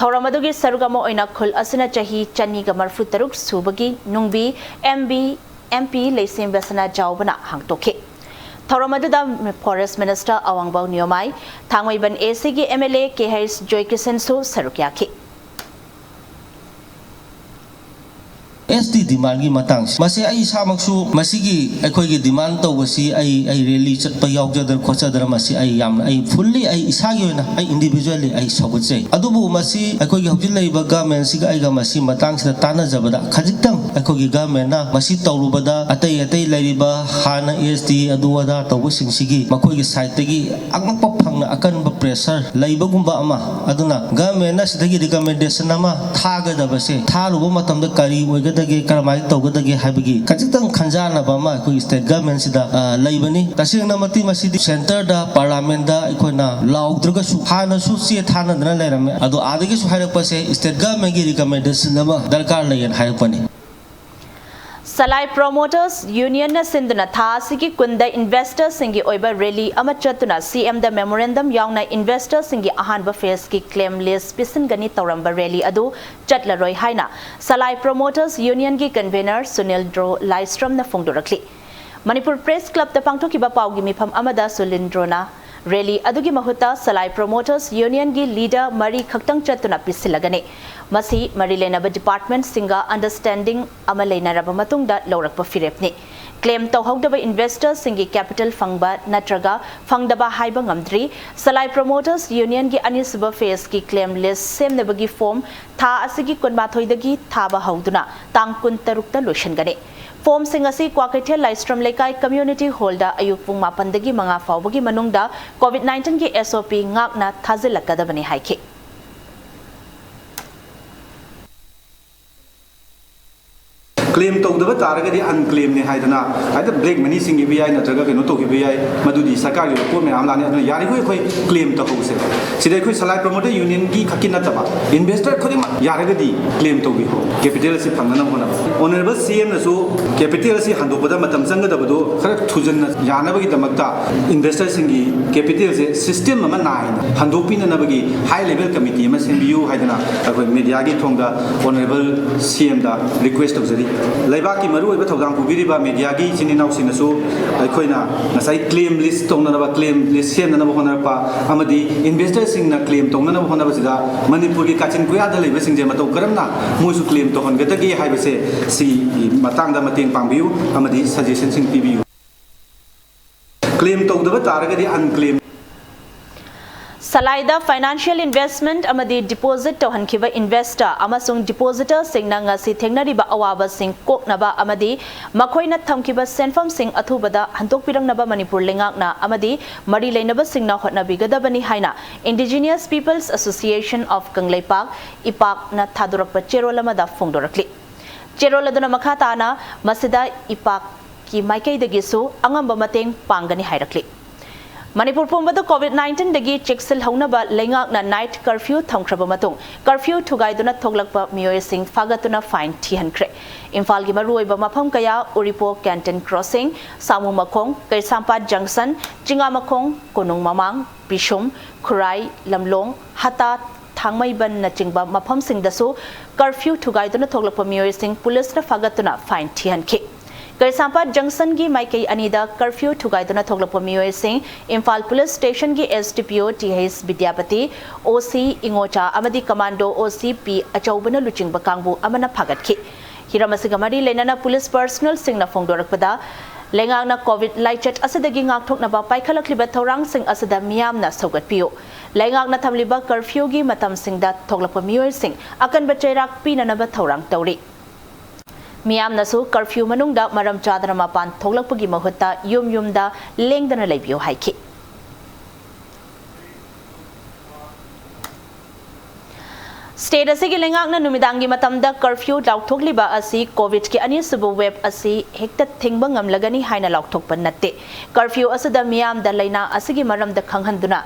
ꯊꯧꯔꯝ ꯑꯗꯨꯒꯤ ꯁꯔꯨꯛ ꯑꯃ ꯑꯣꯏꯅ ꯈꯨꯜ ꯑꯁꯤꯅ ꯆꯍꯤ ꯆꯅꯤꯒ ꯃꯔꯤꯐꯨ ꯇꯔꯨꯛ ꯁꯨꯕꯒꯤ ꯅꯨꯡꯕꯤ MB MP ꯂꯩꯁꯦꯝꯕ ꯁꯅꯥꯖꯥꯎꯕꯅ ꯍꯥꯡꯗꯣꯛꯈꯤ꯫ ꯊꯧꯔꯝ ꯑꯗꯨꯗ Forest Minister ꯑꯋꯥꯡꯕꯧ ꯅꯤꯌꯣꯃꯥꯏ, ꯊꯥꯡꯃꯩꯕꯟ ACꯒꯤ MLA ꯀꯦ ꯍꯩꯁ ꯖꯣꯏꯀꯤꯁꯟꯁꯨ ꯁꯔꯨꯛ ꯌꯥꯈꯤ꯫ ST demandꯒꯤ ꯃꯇꯥꯡꯁꯤ, ꯃꯁꯤ ꯑꯩ ꯏꯁꯥꯃꯛꯁꯨ ꯃꯁꯤꯒꯤ ꯑꯩꯈꯣꯏꯒꯤ demand ꯇꯧꯕꯁꯤ ꯑꯩ, ꯑꯩ rally ꯆꯠꯄ ꯌꯥꯎꯖꯗꯅ ꯈꯣꯠꯆꯗꯅ, ꯃꯁꯤ ꯑꯩ ꯌꯥꯝꯅ, ꯑꯩ fully, ꯑꯩ ꯏꯁꯥꯒꯤ ꯑꯣꯏꯅ, ꯑꯩ individually ꯑꯩ ꯁꯧꯒꯠꯆꯩ꯫ ꯑꯗꯨꯕꯨ ꯃꯁꯤ ꯑꯩꯈꯣꯏꯒꯤ ꯍꯧꯖꯤꯛ ꯂꯩꯔꯤꯕ governmentꯁꯤꯒ ꯑꯩꯒ ꯃꯁꯤ ꯃꯇꯥꯡꯁꯤꯗ ꯇꯥꯟꯅꯖꯕꯗ, ꯈꯖꯤꯛꯇꯪ ꯑꯩꯈꯣꯏꯒꯤ governmentꯅ ꯃꯁꯤ ꯇꯧꯔꯨꯕꯗ, ꯑꯇꯩ ꯑꯇꯩ ꯂꯩꯔꯤꯕ ꯍꯥꯟꯅ ST ꯑꯗꯨ ꯑꯗꯥ ꯇꯧꯕꯁꯤꯡꯁꯤꯒꯤ ꯃꯈꯣꯏꯒꯤ sideꯇꯒꯤ ꯑꯉꯛꯄ ꯐꯪꯅ ꯑꯀꯟꯕ pressure ꯂꯩꯕꯒꯨꯝꯕ ꯑꯃ, ꯑꯗꯨꯅ governmentꯅ ꯁꯤꯗꯒꯤ recommendation ꯑꯃ ꯊꯥꯒꯗꯕꯁꯦ, ꯊꯥꯔꯨꯕ ꯃꯇꯝꯗ ꯀꯔꯤ ꯑꯣꯏꯒꯗꯒꯦ, ꯀꯔꯝꯍꯥꯏꯅ ꯇꯧꯒꯗꯒꯦ ꯍꯥꯏꯕꯒꯤ ꯈꯖꯤꯛꯇꯪ ꯈꯟꯖꯥꯟꯅꯕ ꯑꯃ ꯑꯩꯈꯣꯏꯒꯤ state governmentꯁꯤꯗ, ꯑ, ꯂꯩꯕꯅꯤ꯫ ꯇꯁꯦꯡꯅꯃꯛꯇꯤ ꯃꯁꯤꯗꯤ centreꯗ, parliamentꯗ ꯑꯩꯈꯣꯏꯅ ꯂꯥꯎꯗ꯭ꯔꯒꯁꯨ, ꯍꯥꯟꯅꯁꯨ ꯆꯦ ꯊꯥꯅꯗꯅ ꯂꯩꯔꯝꯃꯦ, ꯑꯗꯣ ꯑꯥꯗꯒꯤꯁꯨ ꯍꯥꯏꯔꯛꯄꯁꯦ state governmentꯒꯤ recommendation ꯑꯃ ꯗꯔꯀꯥꯔ ꯂꯩꯌꯦꯅ ꯍꯥꯏꯔꯛꯄꯅꯤ꯫ ꯁꯂꯥꯏ ꯄ꯭ꯔꯣꯃꯣꯇꯔꯁ ꯌꯨꯅꯤꯌꯟꯅ ꯁꯤꯟꯗꯨꯅ ꯊꯥ ꯑꯁꯤꯒꯤ ꯀꯨꯟꯗ ꯏꯟꯚꯦꯁꯇꯔꯁꯤꯡꯒꯤ ꯑꯣꯏꯕ ꯔꯦꯂꯤ ꯑꯃ ꯆꯠꯇꯨꯅ ꯁꯤꯑꯦꯝꯗ ꯃꯦꯃꯣꯔꯦꯟꯗꯝ ꯌꯥꯎꯅ ꯏꯟꯚꯦꯁꯇꯔꯁꯤꯡꯒꯤ ꯑꯍꯥꯟꯕ ꯐꯦꯖꯀꯤ ꯀ꯭ꯂꯦꯝ ꯂꯤꯁ ꯄꯤꯁꯤꯟꯒꯅꯤ ꯇꯧꯔꯝꯕ ꯔꯦꯂꯤ ꯑꯗꯨ ꯆꯠꯂꯔꯣꯏ ꯍꯥꯏꯅ ꯁꯂꯥꯏ ꯄ꯭ꯔꯣꯃꯣꯇꯔꯁ ꯌꯨꯅꯤꯌꯟꯒꯤ ꯀꯟꯚꯦꯅꯔ ꯁꯨꯅꯤꯜ ꯗ꯭ꯔꯣ ꯂꯥꯏꯁ꯭ꯔꯝꯅ ꯐꯣꯡꯗꯣꯔꯛꯂꯤ꯫ ꯃꯅꯤꯄꯨꯔ ꯄ꯭ꯔꯦꯁ ꯀ꯭ꯂꯕꯇ ꯄꯥꯡꯊꯣꯛꯈꯤꯕ ꯄꯥꯎꯒꯤ ꯃꯤꯐꯝ ꯑꯃꯗ ꯁꯨꯅꯤꯜ ꯗ꯭ꯔꯣꯅ ꯔꯦꯂꯤ ꯑꯗꯨꯒꯤ ꯃꯍꯨꯠꯇ ꯁꯂꯥꯏ ꯄ꯭ꯔꯣꯃꯣꯇꯔꯁ ꯌꯨꯅꯤꯌꯟꯒꯤ ꯂꯤꯗꯔ ꯃꯔꯤ ꯈꯛꯇꯪ ꯆꯠꯇꯨꯅ ꯄꯤꯁꯤꯜꯂꯒꯅꯤ꯫ ꯃꯁꯤ ꯃꯔꯤ ꯂꯩꯅꯕ ꯗꯤꯄꯥꯔꯠꯃꯦꯟꯠꯁꯤꯡꯒ ꯑꯟꯗꯔꯁ꯭ꯇꯦꯟꯗꯤꯡ ꯑꯃ ꯂꯩꯅꯔꯕ ꯃꯇꯨꯡꯗ ꯂꯧꯔꯛꯄ ꯐꯤꯔꯦꯞꯅꯤ꯫ ꯀ꯭ꯂꯦꯝ ꯇꯧꯍꯧꯗꯕ ꯏꯟꯚꯦꯁꯇꯔꯁꯤꯡꯒꯤ ꯀꯦꯄꯤꯇꯦꯜ ꯐꯪꯕ ꯅꯠꯇ꯭ꯔꯒ ꯐꯪꯗꯕ ꯍꯥꯏꯕ ꯉꯝꯗ꯭ꯔꯤ꯫ ꯁꯂꯥꯏ ꯄ꯭ꯔꯣꯃꯣꯇꯔꯁ ꯌꯨꯅꯤꯌꯟꯒꯤ ꯑꯅꯤꯁꯨꯕ ꯐꯦꯖꯀꯤ ꯀ꯭ꯂꯦꯝ ꯂꯤꯁ ꯁꯦꯝꯅꯕꯒꯤ ꯐꯣꯔꯝ ꯊꯥ ꯑꯁꯤꯒꯤ ꯀꯨꯟꯃꯥꯊꯣꯏꯗꯒꯤ ꯊꯥꯕ ꯍꯧꯗꯨꯅ ꯇꯥꯡ ꯀꯨꯟꯇꯔꯨꯛꯇ ꯂꯣꯏꯁꯤꯟꯒꯅꯤ꯫ ꯐꯣꯔꯝꯁꯤꯡ ꯑꯁꯤ ꯀ꯭ꯋꯥꯀꯩꯊꯦꯜ ꯂꯥꯏꯁ꯭ꯔꯝ ꯂꯩꯀꯥꯏ ꯀꯝꯃ꯭ꯌꯨꯅꯤꯇꯤ ꯍꯣꯜꯗ ꯑꯌꯨꯛ ꯄꯨꯡ ꯃꯥꯄꯟꯗꯒꯤ ꯃꯉꯥ ꯐꯥꯎꯕꯒꯤ ꯃꯅꯨꯡꯗ ꯀꯣꯚꯤꯗ ꯅꯥꯏꯟꯇꯤꯟꯒꯤ ꯑꯦꯁ ꯑꯣ ꯄꯤ ꯉꯥꯛꯅ ꯊꯥꯖꯤꯜꯂꯛꯀꯗꯕꯅꯤ ꯍꯥꯏꯈꯤ꯫ ꯀ꯭ꯂꯦꯝ ꯇꯧꯗꯕ ꯇꯥꯔꯒꯗꯤ ꯑꯟꯀ꯭ꯂꯦꯝꯅꯤ ꯍꯥꯏꯗꯅ ꯍꯦꯛꯇ ꯕ꯭ꯂꯦꯛ ꯃꯅꯤ ꯆꯤꯡꯈꯤꯕ ꯌꯥꯏ, ꯅꯠꯇ꯭ꯔꯒ ꯀꯩꯅꯣ ꯇꯧꯈꯤꯕ ꯌꯥꯏ, ꯃꯗꯨꯗꯤ ꯁꯔꯀꯥꯔꯒꯤ ꯑꯣꯏꯕ ꯄꯣꯠ ꯃꯌꯥꯝ ꯂꯥꯛꯅꯤ꯫ ꯑꯗꯨꯅ ꯌꯥꯔꯤꯈꯣꯏ ꯑꯩꯈꯣꯏ ꯀ꯭ꯂꯦꯝ ꯇꯧꯍꯧꯁꯦ꯫ ꯁꯤꯗ ꯑꯩꯈꯣꯏ ꯁꯂꯥꯏ ꯄ꯭ꯔꯣꯃꯣꯇꯔ ꯌꯨꯅꯤꯌꯟꯒꯤ ꯈꯛꯀꯤ ꯅꯠꯇꯕ, ꯏꯟꯚꯦꯁꯇꯔ ꯈꯨꯗꯤꯡꯃꯛ ꯌꯥꯔꯒꯗꯤ ꯀ꯭ꯂꯦꯝ ꯇꯧꯕꯤꯌꯨ, ꯀꯦꯄꯤꯇꯦꯜ ꯑꯁꯤ ꯐꯪꯅꯅꯕ ꯍꯣꯠꯅꯕ꯫ ꯑꯣꯅꯔꯦꯕꯜ ꯁꯤ ꯑꯦꯝꯅꯁꯨ ꯀꯦꯄꯤꯇꯦꯜ ꯑꯁꯤ ꯍꯟꯗꯣꯛꯄꯗ ꯃꯇꯝ ꯆꯪꯒꯗꯕꯗꯨ ꯈꯔ ꯊꯨꯖꯟꯅ ꯌꯥꯅꯕꯒꯤꯗꯃꯛꯇ ꯏꯟꯚꯦꯁꯇꯔꯁꯤꯡꯒꯤ ꯀꯦꯄꯤꯇꯦꯜꯁꯦ ꯁꯤꯁꯇꯦꯝ ꯑꯃ ꯅꯥꯏꯅ ꯍꯟꯗꯣꯛꯄꯤꯅꯅꯕꯒꯤ ꯍꯥꯏ ꯂꯦꯚꯦꯜ ꯀꯃꯤꯇꯤ ꯑꯃ ꯁꯦꯝꯕꯤꯌꯨ ꯍꯥꯏꯗꯅ ꯑꯩꯈꯣꯏ ꯃꯦꯗꯤꯌꯥꯒꯤ ꯊꯣꯡꯗ ꯑꯣꯅꯔꯦꯕꯜ ꯁꯤ ꯑꯦꯝꯗ ꯔꯤꯀ꯭ꯋꯦꯁ ꯇꯧꯖꯔꯤ꯫ ꯂꯩꯕꯥꯛꯀꯤ ꯃꯔꯨꯑꯣꯏꯕ ꯊꯧꯗꯥꯡ ꯄꯨꯕꯤꯔꯤꯕ ꯃꯦꯗꯤꯌꯥꯒꯤ ꯏꯆꯤꯟ ꯏꯅꯥꯎꯁꯤꯡꯅꯁꯨ ꯑꯩꯈꯣꯏꯅ ꯉꯁꯥꯏ ꯀ꯭ꯂꯦꯝ ꯂꯤꯁ ꯇꯧꯅꯅꯕ, ꯀ꯭ꯂꯦꯝ ꯂꯤꯁ ꯁꯦꯝꯅꯅꯕ ꯍꯣꯠꯅꯔꯛꯄ ꯑꯃꯗꯤ ꯏꯟꯚꯦꯁꯇꯔꯁꯤꯡꯅ ꯀ꯭ꯂꯦꯝ ꯇꯧꯅꯅꯕ ꯍꯣꯠꯅꯕꯁꯤꯗ ꯃꯅꯤꯄꯨꯔꯒꯤ ꯀꯥꯆꯤꯟ ꯀꯣꯌꯥꯗ ꯂꯩꯕꯁꯤꯡꯁꯦ ꯃꯇꯧ ꯀꯔꯝꯅ ꯃꯣꯏꯁꯨ ꯀ꯭ꯂꯦꯝ ꯇꯧꯍꯟꯒꯗꯒꯦ ꯍꯥꯏꯕꯁꯦ ꯁꯤꯒꯤ ꯃꯇꯥꯡꯗ ꯃꯇꯦꯡ ꯄꯥꯡꯕꯤꯌꯨ ꯑꯃꯗꯤ ꯁꯖꯦꯁꯟꯁꯤꯡ ꯄꯤꯕꯤꯌꯨ꯫ ꯀ꯭ꯂꯦꯝ ꯇꯧꯗꯕ ꯇꯥꯔꯒꯗꯤ ꯑꯟꯀ꯭ꯂꯦꯝ꯫ ꯁꯂꯥꯏꯗ ꯐꯥꯏꯅꯥꯟꯁꯤꯌꯦꯜ ꯏꯟꯚꯦꯁ꯭ꯠꯃꯦꯟꯠ ꯑꯃꯗꯤ ꯗꯤꯄꯣꯖꯤꯠ ꯇꯧꯍꯟꯈꯤꯕ ꯏꯟꯚꯦꯁꯇꯔ ꯑꯃꯁꯨꯡ ꯗꯤꯄꯣꯖꯤꯇꯔꯁꯤꯡꯅ ꯉꯁꯤ ꯊꯦꯡꯅꯔꯤꯕ ꯑꯋꯥꯕꯁꯤꯡ ꯀꯣꯛꯅꯕ ꯑꯃꯗꯤ ꯃꯈꯣꯏꯅ ꯊꯝꯈꯤꯕ ꯁꯦꯟꯐꯝꯁꯤꯡ ꯑꯊꯨꯕꯗ ꯍꯟꯗꯣꯛꯄꯤꯔꯛꯅꯕ ꯃꯅꯤꯄꯨꯔ ꯂꯩꯉꯥꯛꯅ ꯑꯃꯗꯤ ꯃꯔꯤ ꯂꯩꯅꯕꯁꯤꯡꯅ ꯍꯣꯠꯅꯕꯤꯒꯗꯕꯅꯤ ꯍꯥꯏꯅ Indigenous Peoples Association of Kangleipak, ꯏꯄꯥꯛꯅ ꯊꯥꯗꯣꯔꯛꯄ ꯆꯦꯔꯣꯜ ꯑꯃꯗ ꯐꯣꯡꯗꯣꯔꯛꯂꯤ꯫ ꯆꯦꯔꯣꯜ ꯑꯗꯨꯅ ꯃꯈꯥ ꯇꯥꯅ ꯃꯁꯤꯗ ꯏꯄꯥꯛꯀꯤ ꯃꯥꯏꯀꯩꯗꯒꯤꯁꯨ ꯑꯉꯝꯕ ꯃꯇꯦꯡ ꯄꯥꯡꯒꯅꯤ ꯍꯥꯏꯔꯛꯂꯤ꯫ ꯃꯅꯤꯄꯨꯔ ꯄꯨꯝꯕꯗ ꯀꯣꯚꯤꯗ ꯅꯥꯏꯟꯇꯤꯟꯗꯒꯤ ꯆꯦꯛꯁꯤꯜꯍꯧꯅꯕ ꯂꯩꯉꯥꯛꯅ ꯅꯥꯏꯠ ꯀꯔꯐ꯭ꯌꯨ ꯊꯝꯈ꯭ꯔꯕ ꯃꯇꯨꯡ, ꯀꯔꯐ꯭ꯌꯨ ꯊꯨꯒꯥꯏꯗꯨꯅ ꯊꯣꯛꯂꯛꯄ ꯃꯤꯑꯣꯏꯁꯤꯡ ꯐꯥꯒꯠꯇꯨꯅ ꯐꯥꯏꯟ ꯊꯤꯍꯟꯈ꯭ꯔꯦ꯫ ꯏꯝꯐꯥꯜꯒꯤ ꯃꯔꯨꯑꯣꯏꯕ ꯃꯐꯝ ꯀꯌꯥ, ꯎꯔꯤꯄꯣꯛ ꯀꯦꯟꯇꯤꯟ ꯀ꯭ꯔꯣꯁꯤꯡ, ꯁꯥꯃꯨ ꯃꯈꯣꯡ, ꯀꯩꯁꯥꯝꯄꯥꯠ ꯖꯪꯁꯟ, ꯆꯤꯉꯥꯃꯈꯣꯡ, ꯀꯣꯅꯨꯡ ꯃꯃꯥꯡ, ꯄꯤꯁꯨꯝ, ꯈꯨꯔꯥꯏ, ꯂꯝꯂꯣꯡ, ꯍꯇꯥ, ꯊꯥꯡꯃꯩꯕꯟꯅꯆꯤꯡꯕ ꯃꯐꯝꯁꯤꯡꯗꯁꯨ ꯀꯔꯐ꯭ꯌꯨ ꯊꯨꯒꯥꯏꯗꯨꯅ ꯊꯣꯛꯂꯛꯄ ꯃꯤꯑꯣꯏꯁꯤꯡ ꯄꯨꯂꯤꯁꯅ ꯐꯥꯒꯠꯇꯨꯅ ꯐꯥꯏꯟ ꯊꯤꯍꯟꯈꯤ꯫ ꯀꯩꯁꯥꯝꯄꯥꯠ ꯖꯪꯁꯟꯒꯤ ꯃꯥꯏꯀꯩ ꯑꯅꯤꯗ ꯀꯔꯐ꯭ꯌꯨ ꯊꯨꯒꯥꯏꯗꯨꯅ ꯊꯣꯛꯂꯛꯄ ꯃꯤꯑꯣꯏꯁꯤꯡ ꯏꯝꯐꯥꯜ ꯄꯨꯂꯤꯁ ꯁ꯭ꯇꯦꯁꯟꯒꯤ S D P O T H Bidyapati, O C Ingocha ꯑꯃꯗꯤ ꯀꯃꯥꯟꯗꯣ O C P ꯑꯆꯧꯕꯅ ꯂꯨꯆꯤꯡꯕ ꯀꯥꯡꯕꯨ ꯑꯃꯅ ꯐꯥꯒꯠꯈꯤ꯫ ꯍꯤꯔꯝ ꯑꯁꯤꯒ ꯃꯔꯤ ꯂꯩꯅꯅ ꯄꯨꯂꯤꯁ ꯄꯔꯁꯅꯦꯜꯁꯤꯡꯅ ꯐꯣꯡꯗꯣꯔꯛꯄꯗ, ꯂꯩꯉꯥꯛꯅ ꯀꯣꯚꯤꯗ ꯂꯥꯏꯆꯠ ꯑꯁꯤꯗꯒꯤ ꯉꯥꯛꯊꯣꯛꯅꯕ ꯄꯥꯏꯈꯠꯂꯛꯂꯤꯕ ꯊꯧꯔꯥꯡꯁꯤꯡ ꯑꯁꯤꯗ ꯃꯤꯌꯥꯝꯅ ꯁꯧꯒꯠꯄꯤꯌꯨ꯫ ꯂꯩꯉꯥꯛꯅ ꯊꯝꯂꯤꯕ ꯀꯔꯐ꯭ꯌꯨꯒꯤ ꯃꯇꯝꯁꯤꯡꯗ ꯊꯣꯛꯂꯛꯄ ꯃꯤꯑꯣꯏꯁꯤꯡ ꯑꯀꯟꯕ ꯆꯩꯔꯥꯛ ꯄꯤꯅꯅꯕ ꯊꯧꯔꯥꯡ ꯇꯧꯔꯤ꯫ ꯃꯤꯌꯥꯝꯅꯁꯨ ꯀꯔꯐ꯭ꯌꯨ ꯃꯅꯨꯡꯗ ꯃꯔꯝ ꯆꯥꯗꯅ ꯃꯄꯥꯟ ꯊꯣꯛꯂꯛꯄꯒꯤ ꯃꯍꯨꯠꯇ ꯌꯨꯝ ꯌꯨꯝꯗ ꯂꯦꯡꯗꯅ ꯂꯩꯕꯤꯌꯨ ꯍꯥꯏꯈꯤ꯫ ꯁ꯭ꯇꯦꯠ ꯑꯁꯤꯒꯤ ꯂꯩꯉꯥꯛꯅ ꯅꯨꯃꯤꯗꯥꯡꯒꯤ ꯃꯇꯝꯗ ꯀꯔꯐ꯭ꯌꯨ ꯂꯥꯎꯊꯣꯛꯂꯤꯕ ꯑꯁꯤ ꯀꯣꯚꯤꯗꯀꯤ ꯑꯅꯤꯁꯨꯕ ꯋꯦꯕ ꯑꯁꯤ ꯍꯦꯛꯇ ꯊꯤꯡꯕ ꯉꯝꯂꯒꯅꯤ ꯍꯥꯏꯅ ꯂꯥꯎꯊꯣꯛꯄ ꯅꯠꯇꯦ꯫ ꯀꯔꯐ꯭ꯌꯨ ꯑꯁꯤꯗ ꯃꯤꯌꯥꯝꯗ ꯂꯥꯏꯅꯥ ꯑꯁꯤꯒꯤ ꯃꯔꯝꯗ ꯈꯪꯍꯟꯗꯨꯅ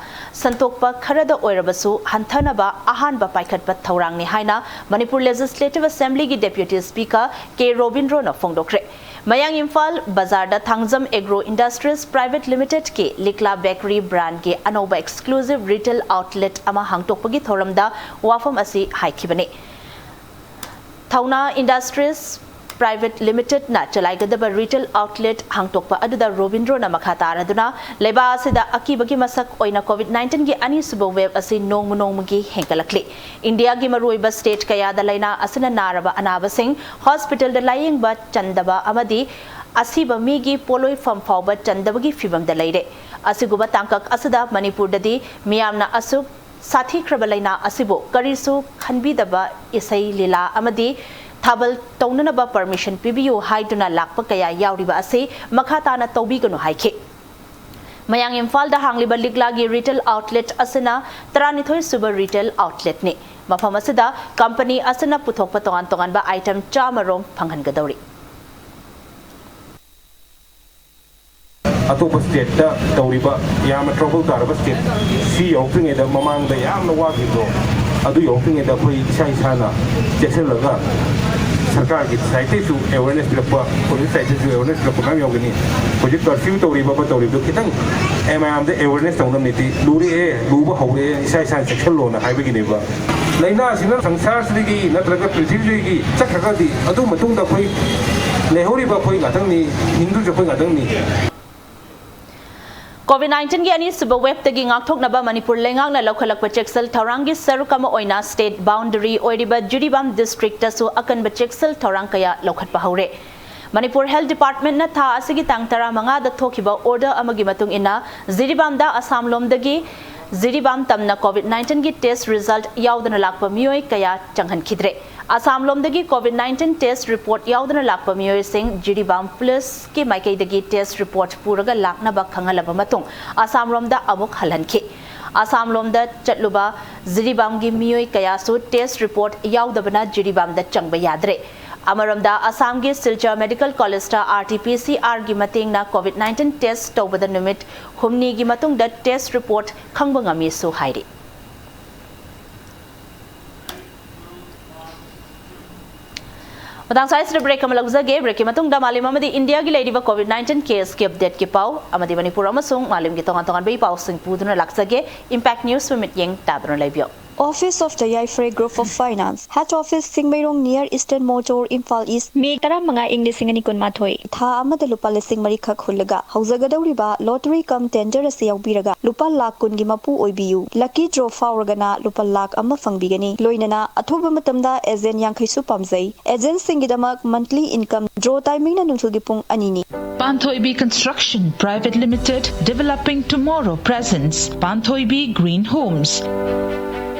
ꯁꯟꯗꯣꯛꯄ ꯈꯔꯗ ꯑꯣꯏꯔꯕꯁꯨ ꯍꯟꯊꯅꯕ ꯑꯍꯥꯟꯕ ꯄꯥꯏꯈꯠꯄ ꯊꯧꯔꯥꯡꯅꯤ ꯍꯥꯏꯅ ꯃꯅꯤꯄꯨꯔ ꯂꯦꯖꯤꯁꯂꯦꯇꯤꯚ ꯑꯦꯁꯦꯝꯕ꯭ꯂꯤꯒꯤ ꯗꯦꯄ꯭ꯌꯨꯇꯤ ꯁ꯭ꯄꯤꯀꯔ ꯀꯦ ꯔꯣꯕꯤꯟꯗ꯭ꯔꯣꯅ ꯐꯣꯡꯗꯣꯛꯈ꯭ꯔꯦ꯫ ꯃꯌꯥꯡ ꯏꯝꯐꯥꯜ ꯕꯖꯥꯔꯗ ꯊꯥꯡꯖꯝ ꯑꯦꯒ꯭ꯔꯣ ꯏꯟꯗꯁꯇ꯭ꯔꯤꯁ ꯄ꯭ꯔꯥꯏꯚꯦꯠ ꯂꯤꯃꯤꯇꯦꯗꯀꯤ ꯂꯤꯛꯂꯥ ꯕꯦꯀꯔꯤ ꯕ꯭ꯔꯥꯟꯗꯒꯤ ꯑꯅꯧꯕ ꯑꯦꯛꯁꯀ꯭ꯂꯨꯁꯤꯚ ꯔꯤꯇꯦꯜ ꯑꯥꯎꯠꯂꯦꯠ ꯑꯃ ꯍꯥꯡꯗꯣꯛꯄꯒꯤ ꯊꯧꯔꯝꯗ ꯋꯥꯐꯝ ꯑꯁꯤ ꯍꯥꯏꯈꯤꯕꯅꯤ꯫ ꯊꯧꯅꯥ ꯏꯟꯗꯁꯇ꯭ꯔꯤꯁ ꯄ꯭ꯔꯥꯏꯚꯦꯠ ꯂꯤꯃꯤꯇꯦꯗꯅ ꯆꯂꯥꯏꯒꯗꯕ ꯔꯤꯇꯦꯜ ꯑꯥꯎꯠꯂꯦꯠ ꯍꯥꯡꯗꯣꯛꯄ ꯑꯗꯨꯗ ꯔꯣꯕꯤꯟꯗ꯭ꯔꯣꯅ ꯃꯈꯥ ꯇꯥꯔꯗꯨꯅ, ꯂꯩꯕꯥꯛ ꯑꯁꯤꯗ ꯑꯀꯤꯕꯒꯤ ꯃꯁꯛ ꯑꯣꯏꯅ ꯀꯣꯚꯤꯗ ꯅꯥꯏꯟꯇꯤꯟꯒꯤ ꯑꯅꯤꯁꯨꯕ ꯋꯦꯕ ꯑꯁꯤ ꯅꯣꯡꯃ ꯅꯣꯡꯃꯒꯤ ꯍꯦꯟꯒꯠꯂꯛꯂꯤ꯫ ꯏꯟꯗꯤꯌꯥꯒꯤ ꯃꯔꯨꯑꯣꯏꯕ ꯁ꯭ꯇꯦꯠ ꯀꯌꯥꯗ ꯂꯥꯏꯅꯥ ꯑꯁꯤꯅ ꯅꯥꯔꯕ ꯑꯅꯥꯕꯁꯤꯡ ꯍꯣꯁꯄꯤꯇꯥꯜꯗ ꯂꯥꯌꯦꯡꯕ ꯆꯟꯗꯕ ꯑꯃꯗꯤ ꯑꯁꯤꯕ ꯃꯤꯒꯤ ꯄꯣꯠꯂꯣꯏꯐꯝ ꯐꯥꯎꯕ ꯆꯟꯗꯕꯒꯤ ꯐꯤꯚꯝꯗ ꯂꯩꯔꯦ꯫ ꯑꯁꯤꯒꯨꯝꯕ ꯇꯥꯡꯀꯛ ꯑꯁꯤꯗ ꯃꯅꯤꯄꯨꯔꯗꯗꯤ ꯃꯤꯌꯥꯝꯅ ꯑꯁꯨꯛ ꯁꯥꯊꯤꯈ꯭ꯔꯕ ꯂꯥꯏꯅꯥ ꯑꯁꯤꯕꯨ ꯀꯔꯤꯁꯨ ꯈꯟꯕꯤꯗꯕ ꯏꯁꯩ ꯂꯤꯂꯥ ꯑꯃꯗꯤ ꯊꯥꯕꯜ ꯇꯧꯅꯅꯕ ꯄꯔꯃꯤꯁꯟ ꯄꯤꯕꯤꯌꯨ ꯍꯥꯏꯗꯨꯅ ꯂꯥꯛꯄ ꯀꯌꯥ ꯌꯥꯎꯔꯤꯕ ꯑꯁꯤ ꯃꯈꯥ ꯇꯥꯅ ꯇꯧꯕꯤꯒꯅꯨ ꯍꯥꯏꯈꯤ꯫ ꯃꯌꯥꯡ ꯏꯝꯐꯥꯜꯗ ꯍꯥꯡꯂꯤꯕ ꯂꯤꯛꯂꯥꯒꯤ ꯔꯤꯇꯦꯜ ꯑꯥꯎꯠꯂꯦꯠ ꯑꯁꯤꯅ ꯇꯔꯥꯅꯤꯊꯣꯏ ꯁꯨꯕ ꯔꯤꯇꯦꯜ ꯑꯥꯎꯠꯂꯦꯠꯅꯤ꯫ ꯃꯐꯝ ꯑꯁꯤꯗ ꯀꯝꯄꯅꯤ ꯑꯁꯤꯅ ꯄꯨꯊꯣꯛꯄ ꯇꯣꯉꯥꯟ ꯇꯣꯉꯥꯟꯕ ꯑꯥꯏꯇꯦꯝ ꯆꯥꯝꯃ ꯔꯣꯝ ꯐꯪꯍꯟꯒꯗꯧꯔꯤ꯫ ꯑꯇꯣꯞꯄ ꯁ꯭ꯇꯦꯠꯇ ꯇꯧꯔꯤꯕ ꯌꯥꯝꯅ ꯇ꯭ꯔꯕꯜ ꯇꯥꯔꯕ ꯁ꯭ꯇꯦꯠ ꯁꯤ ꯌꯧꯔꯛꯇ꯭ꯔꯤꯉꯩꯗ, ꯃꯃꯥꯡꯗ ꯌꯥꯝꯅ ꯋꯥꯈꯤꯕꯗꯣ, ꯑꯗꯨ ꯌꯧꯔꯛꯇ꯭ꯔꯤꯉꯩꯗ ꯑꯩꯈꯣꯏ ꯏꯁꯥ ꯏꯁꯥꯅ ꯆꯦꯛꯁꯤꯜꯂꯒ ꯁꯔꯀꯥꯔꯒꯤ ꯁꯥꯏꯠꯇꯩꯁꯨ ꯑꯦꯋꯦꯔꯅꯦꯁ ꯄꯤꯔꯛꯄ, ꯄꯨꯂꯤꯁ ꯁꯥꯏꯠꯇꯩꯁꯨ ꯑꯦꯋꯦꯔꯅꯦꯁ ꯄꯤꯔꯛꯄ ꯃꯌꯥꯝ ꯌꯥꯎꯒꯅꯤ꯫ ꯍꯧꯖꯤꯛ ꯀꯔꯐ꯭ꯌꯨ ꯇꯧꯔꯤꯕ ꯑꯃ ꯇꯧꯔꯤꯕꯗꯣ ꯈꯤꯇꯪ ꯑꯦ ꯃꯌꯥꯝꯗ ꯑꯦꯋꯦꯔꯅꯦꯁ ꯇꯧꯅꯕꯅꯤꯗꯤ ꯂꯨꯔꯛꯑꯦ, ꯂꯨꯕ ꯍꯧꯔꯛꯑꯦ, ꯏꯁꯥ ꯏꯁꯥꯅ ꯆꯦꯛꯁꯤꯜꯂꯣꯅ ꯍꯥꯏꯕꯒꯤꯅꯦꯕ꯫ ꯂꯥꯏꯅꯥꯁꯤꯅ ꯁꯪꯁꯥꯔꯁꯤꯗꯒꯤ ꯅꯠꯇ꯭ꯔꯒ ꯄ꯭ꯔꯤꯊꯤꯕꯤꯗꯒꯤ ꯆꯠꯈ꯭ꯔꯒꯗꯤ ꯑꯗꯨ ꯃꯇꯨꯡꯗ ꯑꯩꯈꯣꯏ ꯂꯩꯍꯧꯔꯤꯕ ꯑꯩꯈꯣꯏ ꯉꯥꯛꯇꯪꯅꯤ, ꯍꯤꯡꯗꯣꯏꯁꯨ ꯑꯩꯈꯣꯏ ꯉꯥꯛꯇꯪꯅꯤ꯫ ꯀꯣꯚꯤꯗ ꯅꯥꯏꯟꯇꯤꯟꯒꯤ ꯑꯅꯤꯁꯨꯕ ꯋꯦꯕꯇꯒꯤ ꯉꯥꯛꯊꯣꯛꯅꯕ ꯃꯅꯤꯄꯨꯔ ꯂꯩꯉꯥꯛꯅ ꯂꯧꯈꯠꯂꯛꯄ ꯆꯦꯛꯁꯤꯜ ꯊꯧꯔꯥꯡꯒꯤ ꯁꯔꯨꯛ ꯑꯃ ꯑꯣꯏꯅ ꯁ꯭ꯇꯦꯠ ꯕꯥꯎꯟꯗꯔꯤ ꯑꯣꯏꯔꯤꯕ ꯖꯤꯔꯤꯕꯥꯝ ꯗꯤꯁꯇ꯭ꯔꯤꯛꯇꯁꯨ ꯑꯀꯟꯕ ꯆꯦꯛꯁꯤꯜ ꯊꯧꯔꯥꯡ ꯀꯌꯥ ꯂꯧꯈꯠꯄ ꯍꯧꯔꯦ꯫ ꯃꯅꯤꯄꯨꯔ ꯍꯦꯜꯊ ꯗꯤꯄꯥꯔꯠꯃꯦꯟꯠꯅ ꯊꯥ ꯑꯁꯤꯒꯤ ꯇꯥꯡ ꯇꯔꯥꯃꯉꯥꯗ ꯊꯣꯛꯈꯤꯕ ꯑꯣꯔꯗꯔ ꯑꯃꯒꯤ ꯃꯇꯨꯡ ꯏꯟꯅ ꯖꯤꯔꯤꯕꯥꯝꯗ ꯑꯁꯥꯝ ꯂꯣꯝꯗꯒꯤ ꯖꯤꯔꯤꯕꯥꯝ ꯇꯝꯅ ꯀꯣꯚꯤꯗ ꯅꯥꯏꯟꯇꯤꯟꯒꯤ ꯇꯦꯁ ꯔꯤꯖꯜꯠ ꯌꯥꯎꯗꯅ ꯂꯥꯛꯄ ꯃꯤꯑꯣꯏ ꯀꯌꯥ ꯆꯪꯍꯟꯈꯤꯗ꯭ꯔꯦ꯫ ꯑꯁꯥꯝ ꯂꯣꯝꯗꯒꯤ ꯀꯣꯚꯤꯗ ꯅꯥꯏꯟꯇꯤꯟ ꯇꯦꯁ ꯔꯤꯄꯣꯔꯠ ꯌꯥꯎꯗꯅ ꯂꯥꯛꯄ ꯃꯤꯑꯣꯏꯁꯤꯡ ꯖꯤꯔꯤꯕꯥꯝ ꯄꯨꯂꯤꯁꯀꯤ ꯃꯥꯏꯀꯩꯗꯒꯤ ꯇꯦꯁ ꯔꯤꯄꯣꯔꯠ ꯄꯨꯔꯒ ꯂꯥꯛꯅꯕ ꯈꯪꯍꯜꯂꯕ ꯃꯇꯨꯡ ꯑꯁꯥꯝ ꯂꯣꯝꯗ ꯑꯃꯨꯛ ꯍꯜꯍꯟꯈꯤ꯫ ꯑꯁꯥꯝ ꯂꯣꯝꯗ ꯆꯠꯂꯨꯕ ꯖꯤꯔꯤꯕꯥꯝꯒꯤ ꯃꯤꯑꯣꯏ ꯀꯌꯥꯁꯨ ꯇꯦꯁ ꯔꯤꯄꯣꯔꯠ ꯌꯥꯎꯗꯕꯅ ꯖꯤꯔꯤꯕꯥꯝꯗ ꯆꯪꯕ ꯌꯥꯗ꯭ꯔꯦ꯫ ꯑꯃꯔꯣꯝꯗ ꯑꯁꯥꯝꯒꯤ ꯁꯤꯜꯆꯔ ꯃꯦꯗꯤꯀꯦꯜ ꯀꯣꯂꯦꯖꯇ ꯑꯥꯔ ꯇꯤ ꯄꯤ ꯁꯤ ꯑꯥꯔꯒꯤ ꯃꯇꯦꯡꯅ ꯀꯣꯚꯤꯗ ꯅꯥꯏꯟꯇꯤꯟ ꯇꯦꯁ ꯇꯧꯕꯗ ꯅꯨꯃꯤꯠ ꯍꯨꯝꯅꯤꯒꯤ ꯃꯇꯨꯡꯗ ꯇꯦꯁ ꯔꯤꯄꯣꯔꯠ ꯈꯪꯕ ꯉꯝꯃꯤꯁꯨ ꯍꯥꯏꯔꯤ꯫ ꯃꯇꯥꯡ ꯁ꯭ꯋꯥꯏꯁꯤꯗ ꯕ꯭ꯔꯦꯛ ꯑꯃ ꯂꯧꯖꯒꯦ꯫ ꯕ꯭ꯔꯦꯛꯀꯤ ꯃꯇꯨꯡꯗ ꯃꯥꯂꯦꯝ ꯑꯃꯗꯤ ꯏꯟꯗꯤꯌꯥꯒꯤ ꯂꯩꯔꯤꯕ ꯀꯣꯚꯤꯗ ꯅꯥꯏꯟꯇꯤꯟ ꯀꯦꯁꯀꯤ ꯑꯞꯗꯦꯠꯀꯤ ꯄꯥꯎ ꯑꯃꯗꯤ ꯃꯅꯤꯄꯨꯔ ꯑꯃꯁꯨꯡ ꯃꯥꯂꯦꯝꯒꯤ ꯇꯣꯉꯥꯟ ꯇꯣꯉꯥꯟꯕ ꯏ ꯄꯥꯎꯁꯤꯡ ꯄꯨꯗꯨꯅ ꯂꯥꯛꯆꯒꯦ꯫ ꯏꯝꯄꯦꯛ ꯅ꯭ꯌꯨꯁꯄꯨ ꯃꯤꯠꯌꯦꯡ ꯇꯥꯗꯨꯅ ꯂꯩꯕꯤꯌꯨ꯫ Office of Tayai Frey Group of Finance, Head Office, Singmeirong near Eastern Motor, Imphal East. ꯃꯦ ꯇꯔꯥꯃꯉꯥ, ꯏꯪ ꯂꯤꯁꯤꯡ ꯑꯅꯤ ꯀꯨꯟꯃꯥꯊꯣꯏ꯫ ꯊꯥ ꯑꯃꯗ ꯂꯨꯄꯥ ꯂꯤꯁꯤꯡ ꯃꯔꯤꯈꯛ ꯍꯨꯜꯂꯒ ꯍꯧꯖꯒꯗꯧꯔꯤꯕ lottery cum tender ꯑꯁꯤ ꯌꯥꯎꯕꯤꯔꯒ ꯂꯨꯄꯥ ꯂꯥꯈ ꯀꯨꯟꯒꯤ ꯃꯄꯨ ꯑꯣꯏꯕꯤꯌꯨ꯫ Lucky draw ꯐꯥꯎꯔꯒꯅ ꯂꯨꯄꯥ ꯂꯥꯈ ꯑꯃ ꯐꯪꯕꯤꯒꯅꯤ꯫ ꯂꯣꯏꯅꯅ ꯑꯊꯨꯕ ꯃꯇꯝꯗ agent ꯌꯥꯡꯈꯩꯁꯨ ꯄꯥꯝꯖꯩ꯫ Agentꯁꯤꯡꯒꯤꯗꯃꯛ monthly income, draw timingꯅ ꯅꯨꯡꯊꯤꯜꯒꯤ ꯄꯨꯡ ꯑꯅꯤꯅꯤ꯫ Panthoibi Construction Private Limited, developing tomorrow presents Panthoibi Green Homes,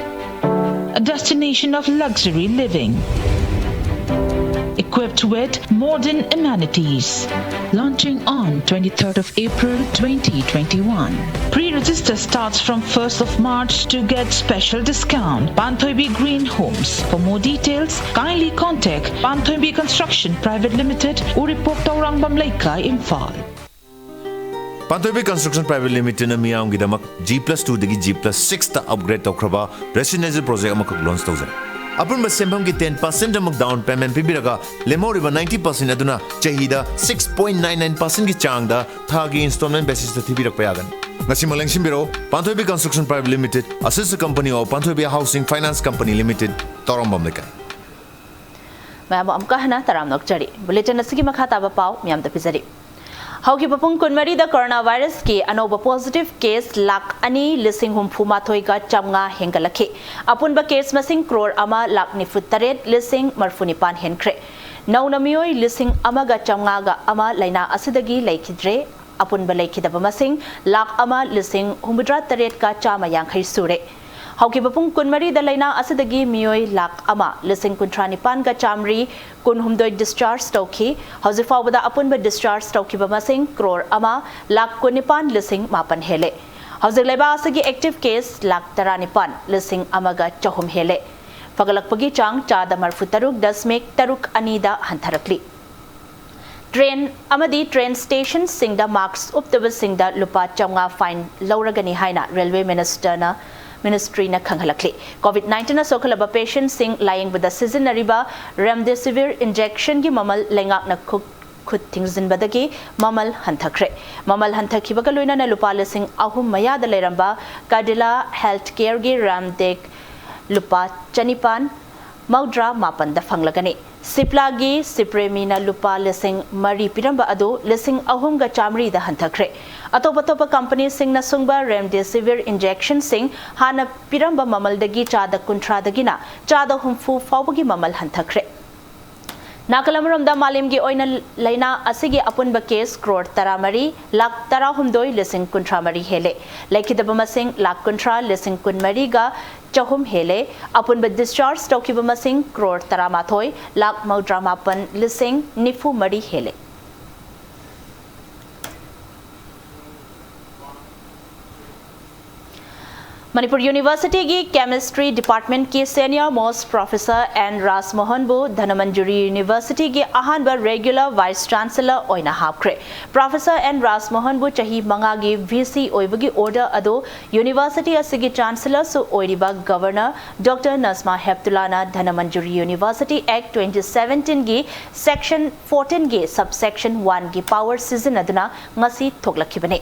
a destination of luxury living, equipped with modern amenities. Launching on twenty-third of April twenty twenty-one. Pre-register starts from first of March to get special discount. Panthoibi Green Homes. For more details, kindly contact Panthoibi Construction Private Limited, Uripok Taurang Bamleika, Imphal. Panthoibi Construction Private Limitedꯅ ꯃꯤꯌꯥꯝꯒꯤꯗꯃꯛ G plus twoꯗꯒꯤ G plus sixꯇ upgrade ꯇꯧꯈ꯭ꯔꯕ residential project ꯑꯃꯈꯛ launch ꯇꯧꯖꯔꯤ꯫ ꯑꯄꯨꯟꯕ ꯁꯦꯟꯐꯝꯒꯤ ten percent ꯑꯃꯨꯛ down payment ꯄꯤꯕꯤꯔꯒ, ꯂꯦꯝꯍꯧꯔꯤꯕ ninety percent ꯑꯗꯨꯅ ꯆꯍꯤꯗ six point nine nine percent ꯒꯤ ꯆꯥꯡꯗ ꯊꯥꯒꯤ installment basis ꯇ ꯊꯤꯕꯤꯔꯛꯄ ꯌꯥꯒꯅꯤ꯫ ꯉꯁꯤꯃꯛ ꯂꯦꯡꯁꯤꯟꯕꯤꯔꯛꯎ, ꯄꯥꯟꯊꯣꯏꯕꯤ Construction Private Limited, a sister company of Panthoibi Housing Finance Company Limited, ꯇꯧꯔꯝꯕꯝ ꯂꯩꯀꯥꯏ꯫ ꯃꯌꯥꯝꯕꯨ ꯑꯃꯨꯛꯀ ꯍꯟꯅ ꯇꯔꯥꯝꯅ ꯑꯣꯛꯆꯔꯤ꯫ Bulletin ꯑꯁꯤꯒꯤ ꯃꯈꯥ ꯇꯥꯕ ꯄꯥꯎ ꯃꯌꯥꯝꯗ ꯄꯤꯖꯔꯤ꯫ ꯍꯧꯈꯤꯕ ꯄꯨꯡ ꯀꯨꯟꯃꯔꯤꯗ ꯀꯣꯔꯣꯅꯥ ꯚꯥꯏꯔꯁꯀꯤ ꯑꯅꯧꯕ positive case ꯂꯥꯈ ꯑꯅꯤ ꯂꯤꯁꯤꯡ ꯍꯨꯝꯐꯨ ꯃꯥꯊꯣꯏꯒ ꯆꯥꯝꯃꯉꯥ ꯍꯦꯟꯒꯠꯂꯛꯈꯤ꯫ ꯑꯄꯨꯟꯕ case ꯃꯁꯤꯡ ꯀ꯭ꯔꯣꯔ ꯑꯃ ꯂꯥꯈ ꯅꯤꯐꯨ ꯇꯔꯦꯠ ꯂꯤꯁꯤꯡ ꯃꯔꯤꯐꯨ ꯅꯤꯄꯥꯟ ꯍꯦꯟꯈ꯭ꯔꯦ꯫ ꯅꯧꯅ ꯃꯤꯑꯣꯏ ꯂꯤꯁꯤꯡ ꯑꯃꯒ ꯆꯥꯝꯃꯉꯥꯒ ꯑꯃ ꯂꯥꯏꯅꯥ ꯑꯁꯤꯗꯒꯤ ꯂꯩꯈꯤꯗ꯭ꯔꯦ꯫ ꯑꯄꯨꯟꯕ ꯂꯩꯈꯤꯗꯕ ꯃꯁꯤꯡ ꯂꯥꯈ ꯑꯃ ꯂꯤꯁꯤꯡ ꯍꯨꯝꯐꯨꯇꯔꯥ ꯇꯔꯦꯠꯀ ꯆꯥꯝꯃ ꯌꯥꯡꯈꯩ ꯁꯨꯔꯦ꯫ ꯍꯧꯈꯤꯕ ꯄꯨꯡ ꯀꯨꯟꯃꯔꯤꯗ ꯂꯥꯏꯅꯥ ꯑꯁꯤꯗꯒꯤ ꯃꯤꯑꯣꯏ ꯂꯥꯈ ꯑꯃ ꯂꯤꯁꯤꯡ ꯀꯨꯟꯊ꯭ꯔꯥ ꯅꯤꯄꯥꯟꯒ ꯆꯥꯝꯃꯔꯤ ꯀꯨꯟꯍꯨꯝꯗꯣꯏ discharge ꯇꯧꯈꯤ꯫ ꯍꯧꯖꯤꯛ ꯐꯥꯎꯕꯗ ꯑꯄꯨꯟꯕ discharge ꯇꯧꯈꯤꯕ ꯃꯁꯤꯡ ꯀ꯭ꯔꯣꯔ ꯑꯃ ꯂꯥꯈ ꯀꯨꯟꯅꯤꯄꯥꯟ ꯂꯤꯁꯤꯡ ꯃꯥꯄꯟ ꯍꯦꯜꯂꯦ꯫ ꯍꯧꯖꯤꯛ ꯂꯩꯕꯥꯛ ꯑꯁꯤꯒꯤ active case ꯂꯥꯈ ꯇꯔꯥꯅꯤꯄꯥꯟ ꯂꯤꯁꯤꯡ ꯑꯃꯒ ꯆꯍꯨꯝ ꯍꯦꯜꯂꯦ꯫ ꯐꯒꯠꯂꯛꯄꯒꯤ ꯆꯥꯡ ꯆꯥꯗ ꯃꯔꯤꯐꯨ ꯇꯔꯨꯛ ꯗꯁꯃꯤꯛ ꯇꯔꯨꯛ ꯑꯅꯤꯗ ꯍꯟꯊꯔꯛꯂꯤ꯫ Train ꯑꯃꯗꯤ train stationꯁꯤꯡꯗ mask ꯎꯞꯇꯕꯁꯤꯡꯗ ꯂꯨꯄꯥ ꯆꯥꯝꯃꯉꯥ fine ꯂꯧꯔꯒꯅꯤ ꯍꯥꯏꯅ railway ministerꯅ, ministryꯅ ꯈꯪꯍꯜꯂꯛꯂꯤ꯫ Covid nineteen ꯁꯣꯛꯍꯜꯂꯕ patientꯁꯤꯡ ꯂꯥꯌꯦꯡꯕꯗ ꯁꯤꯖꯤꯟꯅꯔꯤꯕ remdesivir injectionꯒꯤ ꯃꯃꯜ ꯂꯩꯉꯥꯛꯅ ꯈꯨ-, ꯈꯨꯠ ꯊꯤꯡꯖꯤꯟꯕꯗꯒꯤ ꯃꯃꯜ ꯍꯟꯊꯈ꯭ꯔꯦ꯫ ꯃꯃꯜ ꯍꯟꯊꯈꯤꯕꯒ ꯂꯣꯏꯅꯅ ꯂꯨꯄꯥ ꯂꯤꯁꯤꯡ ꯑꯍꯨꯝ ꯃꯌꯥꯗ ꯂꯩꯔꯝꯕ Cadila Healthcareꯒꯤ Ramdex ꯂꯨꯄꯥ ꯆꯅꯤꯄꯥꯟ ꯃꯧꯗ꯭ꯔꯥ ꯃꯥꯄꯟꯗ ꯐꯪꯂꯒꯅꯤ꯫ Ciplaꯒꯤ Cipremina ꯂꯨꯄꯥ ꯂꯤꯁꯤꯡ ꯃꯔꯤ ꯄꯤꯔꯝꯕ ꯑꯗꯨ ꯂꯤꯁꯤꯡ ꯑꯍꯨꯝꯒ ꯆꯥꯝꯃꯔꯤꯗ ꯍꯟꯊꯈ꯭ꯔꯦ꯫ ꯑꯇꯣꯞ ꯑꯇꯣꯞꯄ companyꯁꯤꯡꯅ ꯁꯨꯡꯕ remdesivir injectionꯁꯤꯡ ꯍꯥꯟꯅ ꯄꯤꯔꯝꯕ ꯃꯃꯜꯗꯒꯤ ꯆꯥꯗ ꯀꯨꯟꯊ꯭ꯔꯥꯗꯒꯤꯅ ꯆꯥꯗ ꯍꯨꯝꯐꯨ ꯐꯥꯎꯕꯒꯤ ꯃꯃꯜ ꯍꯟꯊꯈ꯭ꯔꯦ꯫ ꯅꯥꯀꯜ ꯑꯃꯔꯣꯝꯗ, ꯃꯥꯂꯦꯝꯒꯤ ꯑꯣꯏꯅ ꯂꯥꯏꯅꯥ ꯑꯁꯤꯒꯤ ꯑꯄꯨꯟꯕ case ꯀ꯭ꯔꯣꯔ ꯇꯔꯥꯃꯔꯤ ꯂꯥꯈ ꯇꯔꯥꯍꯨꯝꯗꯣꯏ ꯂꯤꯁꯤꯡ ꯀꯨꯟꯊ꯭ꯔꯥ ꯃꯔꯤ ꯍꯦꯜꯂꯦ꯫ ꯂꯩꯈꯤꯗꯕ ꯃꯁꯤꯡ ꯂꯥꯈ ꯀꯨꯟꯊ꯭ꯔꯥ ꯂꯤꯁꯤꯡ ꯀꯨꯟꯃꯔꯤꯒ ꯆꯍꯨꯝ ꯍꯦꯜꯂꯦ꯫ ꯑꯄꯨꯟꯕ discharge ꯇꯧꯈꯤꯕ ꯃꯁꯤꯡ ꯀ꯭ꯔꯣꯔ ꯇꯔꯥꯃꯥꯊꯣꯏ ꯂꯥꯈ ꯃꯧꯗ꯭ꯔꯥ ꯃꯥꯄꯟ ꯂꯤꯁꯤꯡ ꯅꯤꯐꯨ ꯃꯔꯤ ꯍꯦꯜꯂꯦ꯫ ꯃꯅꯤꯄꯨꯔ ꯌꯨꯅꯤꯚꯔꯁꯤꯇꯤꯒꯤ ꯀꯦꯃꯤꯁꯇ꯭ꯔꯤ ꯗꯤꯄꯥꯔꯠꯃꯦꯟꯠꯀꯤ ꯁꯦꯅꯤꯌꯔ ꯃꯣꯁꯠ ꯄ꯭ꯔꯣꯐꯦꯁꯔ ꯑꯦꯟ ꯔꯥꯖꯃꯣꯍꯟꯕꯨ ꯙꯅꯃꯟꯖꯨꯔꯤ ꯌꯨꯅꯤꯚꯔꯁꯤꯇꯤꯒꯤ ꯑꯍꯥꯟꯕ ꯔꯦꯒꯨꯂꯔ ꯚꯥꯏꯁ ꯆꯥꯟꯁꯦꯂꯔ ꯑꯣꯏꯅ ꯍꯥꯞꯈ꯭ꯔꯦ꯫ ꯄ꯭ꯔꯣꯐꯦꯁꯔ ꯑꯦꯟ ꯔꯥꯖꯃꯣꯍꯟꯕꯨ ꯆꯍꯤ ꯃꯉꯥꯒꯤ ꯚꯤ ꯁꯤ ꯑꯣꯏꯕꯒꯤ ꯑꯣꯔꯗꯔ ꯑꯗꯨ ꯌꯨꯅꯤꯚꯔꯁꯤꯇꯤ ꯑꯁꯤꯒꯤ ꯆꯥꯟꯁꯦꯂꯔꯁꯨ ꯑꯣꯏꯔꯤꯕ governor doctor Najma ꯍꯦꯞꯇꯨꯂꯥꯅ Dhanamanjuri university ꯑꯦꯛ ꯇ꯭ꯋꯦꯟꯇꯤ ꯁꯚꯦꯟꯇꯤꯟꯒꯤ ꯁꯦꯛꯁꯟ ꯐꯣꯔꯇꯤꯟꯒꯤ ꯁꯕ ꯁꯦꯛꯁꯟ ꯋꯥꯟꯒꯤ ꯄꯥꯋꯔ ꯁꯤꯖꯤꯟꯅꯗꯨꯅ ꯉꯁꯤ ꯊꯣꯛꯂꯛꯈꯤꯕꯅꯤ꯫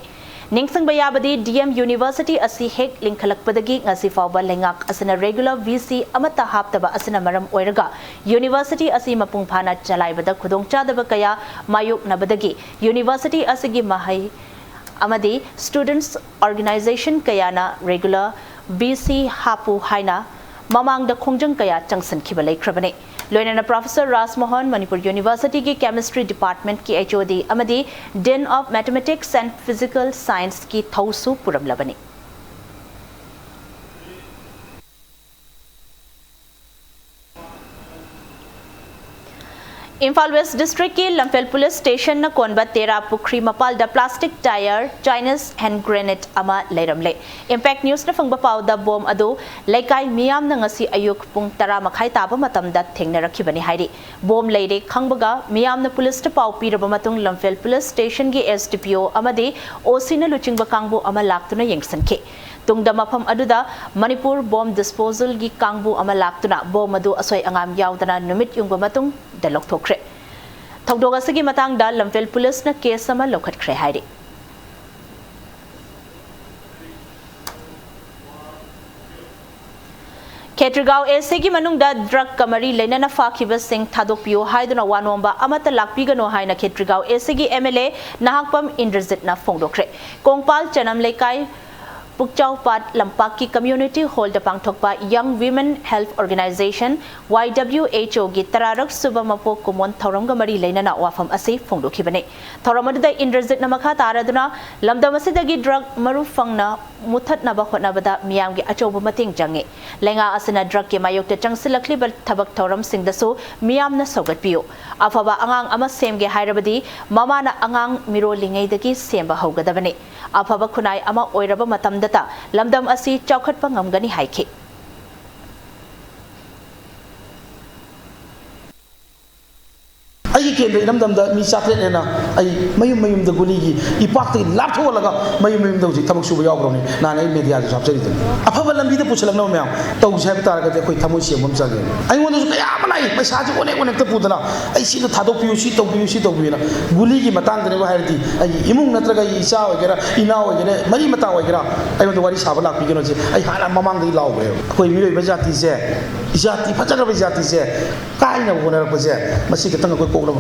ꯅꯤꯡꯁꯤꯡꯕ ꯌꯥꯕꯗꯤ, ꯗꯤ ꯑꯦꯝ ꯌꯨꯅꯤꯚꯔꯁꯤꯇꯤ ꯑꯁꯤ ꯍꯦꯛ ꯂꯤꯡꯈꯠꯂꯛꯄꯗꯒꯤ ꯉꯁꯤ ꯐꯥꯎꯕ ꯂꯩꯉꯥꯛ ꯑꯁꯤꯅ ꯔꯦꯒꯨꯂꯔ ꯚꯤ ꯁꯤ ꯑꯃꯠꯇ ꯍꯥꯞꯇꯕ ꯑꯁꯤꯅ ꯃꯔꯝ ꯑꯣꯏꯔꯒ ꯌꯨꯅꯤꯚꯔꯁꯤꯇꯤ ꯑꯁꯤ ꯃꯄꯨꯡ ꯐꯥꯅ ꯆꯂꯥꯏꯕꯗ ꯈꯨꯗꯣꯡꯆꯥꯗꯕ ꯀꯌꯥ ꯃꯥꯌꯣꯛꯅꯕꯗꯒꯤ ꯌꯨꯅꯤꯚꯔꯁꯤꯇꯤ ꯑꯁꯤꯒꯤ ꯃꯍꯩ ꯑꯃꯗꯤ ꯁ꯭ꯇꯨꯗꯦꯟꯠꯁ ꯑꯣꯔꯒꯅꯥꯏꯖꯦꯁꯟ ꯀꯌꯥꯅ ꯔꯦꯒꯨꯂꯔ ꯚꯤ ꯁꯤ ꯍꯥꯞꯄꯨ ꯍꯥꯏꯅ ꯃꯃꯥꯡꯗ ꯈꯣꯡꯖꯪ ꯀꯌꯥ ꯆꯪꯁꯤꯟꯈꯤꯕ ꯂꯩꯈ꯭ꯔꯕꯅꯤ꯫ ꯂꯣꯏꯅꯅ ꯄ꯭ꯔꯣꯐꯦꯁꯔ ꯔꯥꯖꯃꯣꯍꯟ ꯃꯅꯤꯄꯨꯔ ꯌꯨꯅꯤꯚꯔꯁꯤꯇꯤꯒꯤ ꯀꯦꯃꯤꯁꯇ꯭ꯔꯤ ꯗꯤꯄꯥꯔꯠꯃꯦꯟꯠꯀꯤ ꯑꯦꯆ ꯑꯣ ꯗꯤ ꯑꯃꯗꯤ ꯗꯤꯟ ꯑꯣꯐ ꯃꯦꯊꯃꯦꯇꯤꯛꯁ ꯑꯦꯟ ꯐꯤꯖꯤꯀꯦꯜ ꯁꯥꯏꯟꯁꯀꯤ ꯊꯧꯁꯨ ꯄꯨꯔꯝꯂꯕꯅꯤ꯫ ꯏꯝꯐꯥꯜ ꯋꯦꯁ ꯗꯤꯁꯇ꯭ꯔꯤꯛꯀꯤ ꯂꯝꯐꯦꯜ ꯄꯨꯂꯤꯁ ꯁ꯭ꯇꯦꯁꯟꯅ ꯀꯣꯟꯕ ꯇꯦꯔꯥ ꯄꯨꯈ꯭ꯔꯤ ꯃꯄꯥꯜꯗ plastic tyre, Chinese hand grenade ꯑꯃ ꯂꯩꯔꯝꯂꯦ꯫ ꯏꯝꯄꯦꯛ ꯅ꯭ꯌꯨꯁꯅ ꯐꯪꯕ ꯄꯥꯎꯗ ꯕꯣꯝ ꯑꯗꯨ ꯂꯩꯀꯥꯏ ꯃꯤꯌꯥꯝꯅ ꯉꯁꯤ ꯑꯌꯨꯛ ꯄꯨꯡ ꯇꯔꯥ ꯃꯈꯥꯏ ꯇꯥꯕ ꯃꯇꯝꯗ ꯊꯦꯡꯅꯔꯛꯈꯤꯕꯅꯤ ꯍꯥꯏꯔꯤ꯫ ꯕꯣꯝ ꯂꯩꯔꯦ ꯈꯪꯕꯒ ꯃꯤꯌꯥꯝꯅ ꯄꯨꯂꯤꯁꯇ ꯄꯥꯎ ꯄꯤꯔꯕ ꯃꯇꯨꯡ ꯂꯝꯐꯦꯜ ꯄꯨꯂꯤꯁ ꯁ꯭ꯇꯦꯁꯟꯒꯤ ꯑꯦꯁ ꯗꯤ ꯄꯤ ꯑꯣ ꯑꯃꯗꯤ ꯑꯣ ꯁꯤꯅ ꯂꯨꯆꯤꯡꯕ ꯀꯥꯡꯕꯨ ꯑꯃ ꯂꯥꯛꯇꯨꯅ ꯌꯦꯡꯁꯤꯟꯈꯤ꯫ ꯇꯨꯡꯗ ꯃꯐꯝ ꯑꯗꯨꯗ ꯃꯅꯤꯄꯨꯔ ꯕꯣꯝ ꯗꯤꯁꯄꯣꯖꯦꯜꯒꯤ ꯀꯥꯡꯕꯨ ꯑꯃ ꯂꯥꯛꯇꯨꯅ ꯕꯣꯝ ꯑꯗꯨ ꯑꯁꯣꯏ ꯑꯉꯥꯝ ꯌꯥꯎꯗꯅ ꯅꯨꯃꯤꯠ ꯌꯨꯡꯕ ꯃꯇꯨꯡꯗ ꯂꯧꯊꯣꯛꯈ꯭ꯔꯦ꯫ ꯊꯧꯗꯣꯛ ꯑꯁꯤꯒꯤ ꯃꯇꯥꯡꯗ ꯂꯝꯐꯦꯜ ꯄꯨꯂꯤꯁꯅ ꯀꯦꯁ ꯑꯃ ꯂꯧꯈꯠꯈ꯭ꯔꯦ ꯍꯥꯏꯔꯤ꯫ ꯈꯦꯇ꯭ꯔꯤꯒꯥꯎ ꯑꯦ ꯁꯤꯒꯤ ꯃꯅꯨꯡꯗ ꯗ꯭ꯔꯒꯀ ꯃꯔꯤ ꯂꯩꯅꯅ ꯐꯥꯈꯤꯕꯁꯤꯡ ꯊꯥꯗꯣꯛꯄꯤꯌꯨ ꯍꯥꯏꯗꯨꯅ ꯋꯥ ꯅꯣꯝꯕ ꯑꯃꯠꯇ ꯂꯥꯛꯄꯤꯒꯅꯨ ꯍꯥꯏꯅ ꯈꯦꯇ꯭ꯔꯤꯒꯥꯎ ꯑꯦ ꯁꯤꯒꯤ M L A Nahakpam ꯏꯟꯗ꯭ꯔꯖꯤꯠꯅ ꯐꯣꯡꯗꯣꯛꯈ꯭ꯔꯦ꯫ Kongpal ꯆꯅꯝ ꯂꯩꯀꯥꯏ ꯄꯨꯛꯆꯥꯎꯄꯥꯠ ꯂꯝꯄꯥꯛꯀꯤ ꯀꯝꯃ꯭ꯌꯨꯅꯤꯇꯤ ꯍꯣꯜꯗ ꯄꯥꯡꯊꯣꯛꯄ ꯌꯪ ꯋꯤꯃꯦꯟ ꯍꯦꯜꯞ ꯑꯣꯔꯒꯅꯥꯏꯖꯦꯁꯟ, ꯋꯥꯏ ꯗꯕ꯭ꯂꯤꯎ ꯑꯦꯆ ꯑꯣꯒꯤ ꯇꯔꯥꯔꯛ ꯁꯨꯕ ꯃꯄꯣꯛ ꯀꯨꯝꯑꯣꯟ ꯊꯧꯔꯝꯒ ꯃꯔꯤ ꯂꯩꯅꯅ ꯋꯥꯐꯝ ꯑꯁꯤ ꯐꯣꯡꯗꯣꯛꯈꯤꯕꯅꯤ꯫ ꯊꯧꯔꯝ ꯑꯗꯨꯗ ꯏꯟꯗ꯭ꯔꯖꯤꯠꯅ ꯃꯈꯥ ꯇꯥꯔꯗꯨꯅ, ꯂꯝꯗꯝ ꯑꯁꯤꯗꯒꯤ ꯗ꯭ꯔꯒ ꯃꯔꯨ ꯐꯪꯅ ꯃꯨꯊꯠꯅꯕ ꯍꯣꯠꯅꯕꯗ ꯃꯤꯌꯥꯝꯒꯤ ꯑꯆꯧꯕ ꯃꯇꯦꯡ ꯆꯪꯏ꯫ ꯂꯩꯉꯥꯛ ꯑꯁꯤꯅ ꯗ꯭ꯔꯒꯀꯤ ꯃꯥꯌꯣꯛꯇ ꯆꯪꯁꯤꯜꯂꯛꯂꯤꯕ ꯊꯕꯛ ꯊꯧꯔꯝꯁꯤꯡꯗꯁꯨ ꯃꯤꯌꯥꯝꯅ ꯁꯧꯒꯠꯄꯤꯌꯨ꯫ ꯑꯐꯕ ꯑꯉꯥꯡ ꯑꯃ ꯁꯦꯝꯒꯦ ꯍꯥꯏꯔꯕꯗꯤ ꯃꯃꯥꯅ ꯑꯉꯥꯡ ꯃꯤꯔꯣꯜꯂꯤꯉꯩꯗꯒꯤ ꯁꯦꯝꯕ ꯍꯧꯒꯗꯕꯅꯤ꯫ ꯑꯐꯕ ꯈꯨꯟꯅꯥꯏ ꯑꯃ ꯑꯣꯏꯔꯕ ꯃꯇꯝꯗꯇ ꯂꯝꯗꯝ ꯑꯁꯤ ꯆꯥꯎꯈꯠꯄ ꯉꯝꯒꯅꯤ ꯍꯥꯏꯈꯤ꯫ ꯑꯩꯒꯤ ꯀꯦꯟꯗ꯭ꯔ ꯏꯔꯝꯗꯝꯗ ꯃꯤ ꯆꯥꯇ꯭ꯔꯦꯠ ꯍꯦꯟꯅ ꯑꯩ ꯃꯌꯨꯝ ꯃꯌꯨꯝꯗ ꯒꯨꯂꯤꯒꯤ ꯏꯄꯥꯛꯇꯒꯤ ꯂꯥꯞꯊꯣꯛꯍꯜꯂꯒ ꯃꯌꯨꯝ ꯃꯌꯨꯝꯗ ꯍꯧꯖꯤꯛ ꯊꯕꯛ ꯁꯨꯕ ꯌꯥꯎꯈ꯭ꯔꯕꯅꯤ꯫ ꯅꯍꯥꯟ ꯑꯩ ꯃꯦꯗꯤꯌꯥꯗꯁꯨ ꯍꯥꯞꯆꯔꯤꯗꯨꯅꯤ꯫ ꯑꯐꯕ ꯂꯝꯕꯤꯗ ꯄꯨꯁꯤꯜꯂꯛꯅꯕ ꯃꯌꯥꯝ ꯇꯧꯁꯦ ꯍꯥꯏꯕ ꯇꯥꯔꯒꯗꯤ ꯑꯩꯈꯣꯏ ꯊꯃꯣꯏ ꯁꯦꯡꯕ ꯑꯃ ꯆꯪꯉꯦ꯫ ꯑꯩꯉꯣꯟꯗꯁꯨ ꯀꯌꯥ ꯑꯃ ꯂꯥꯛꯏ, ꯄꯩꯁꯥꯁꯦ ꯑꯣꯅꯦꯛ ꯑꯣꯅꯦꯛꯇ ꯄꯨꯗꯅ, "ꯑꯩ ꯁꯤꯗ ꯊꯥꯗꯣꯛꯄꯤꯌꯨ, ꯁꯤ ꯇꯧꯕꯤꯌꯨ, ꯁꯤ ꯇꯧꯕꯤꯌꯨꯅ"꯫ ꯒꯨꯂꯤꯒꯤ ꯃꯇꯥꯡꯗꯅꯦꯕꯨ ꯍꯥꯏꯔꯗꯤ ꯑꯩꯒꯤ ꯏꯃꯨꯡ ꯅꯠꯇ꯭ꯔꯒ ꯑꯩꯒꯤ ꯏꯆꯥ ꯑꯣꯏꯒꯦꯔꯥ, ꯏꯅꯥꯎ ꯑꯣꯏꯒꯦꯔꯥ, ꯃꯔꯤ ꯃꯇꯥ ꯑꯣꯏꯒꯦꯔꯥ, ꯑꯩꯉꯣꯟꯗ ꯋꯥꯔꯤ ꯁꯥꯕ ꯂꯥꯛꯄꯤꯒꯅꯣ ꯁꯤ ꯑꯩ ꯍꯥꯟꯅ ꯃꯃꯥꯡꯗꯒꯤ ꯂꯥꯎꯈ꯭ꯔꯦꯕ꯫ ꯑꯩꯈꯣꯏ ꯃꯤꯑꯣꯏꯕ ꯖꯥꯇꯤꯁꯦ, ꯖꯥꯇꯤ ꯐꯖꯈ꯭ꯔꯕ ꯖꯥꯇꯤꯁꯦ ꯀꯥꯏꯅꯕ ꯍꯣꯠꯅꯔꯛꯄꯁꯦ, ꯃꯁꯤ ꯈꯤꯇꯪ ꯑꯩꯈꯣꯏ ꯀꯣꯛꯅꯕ,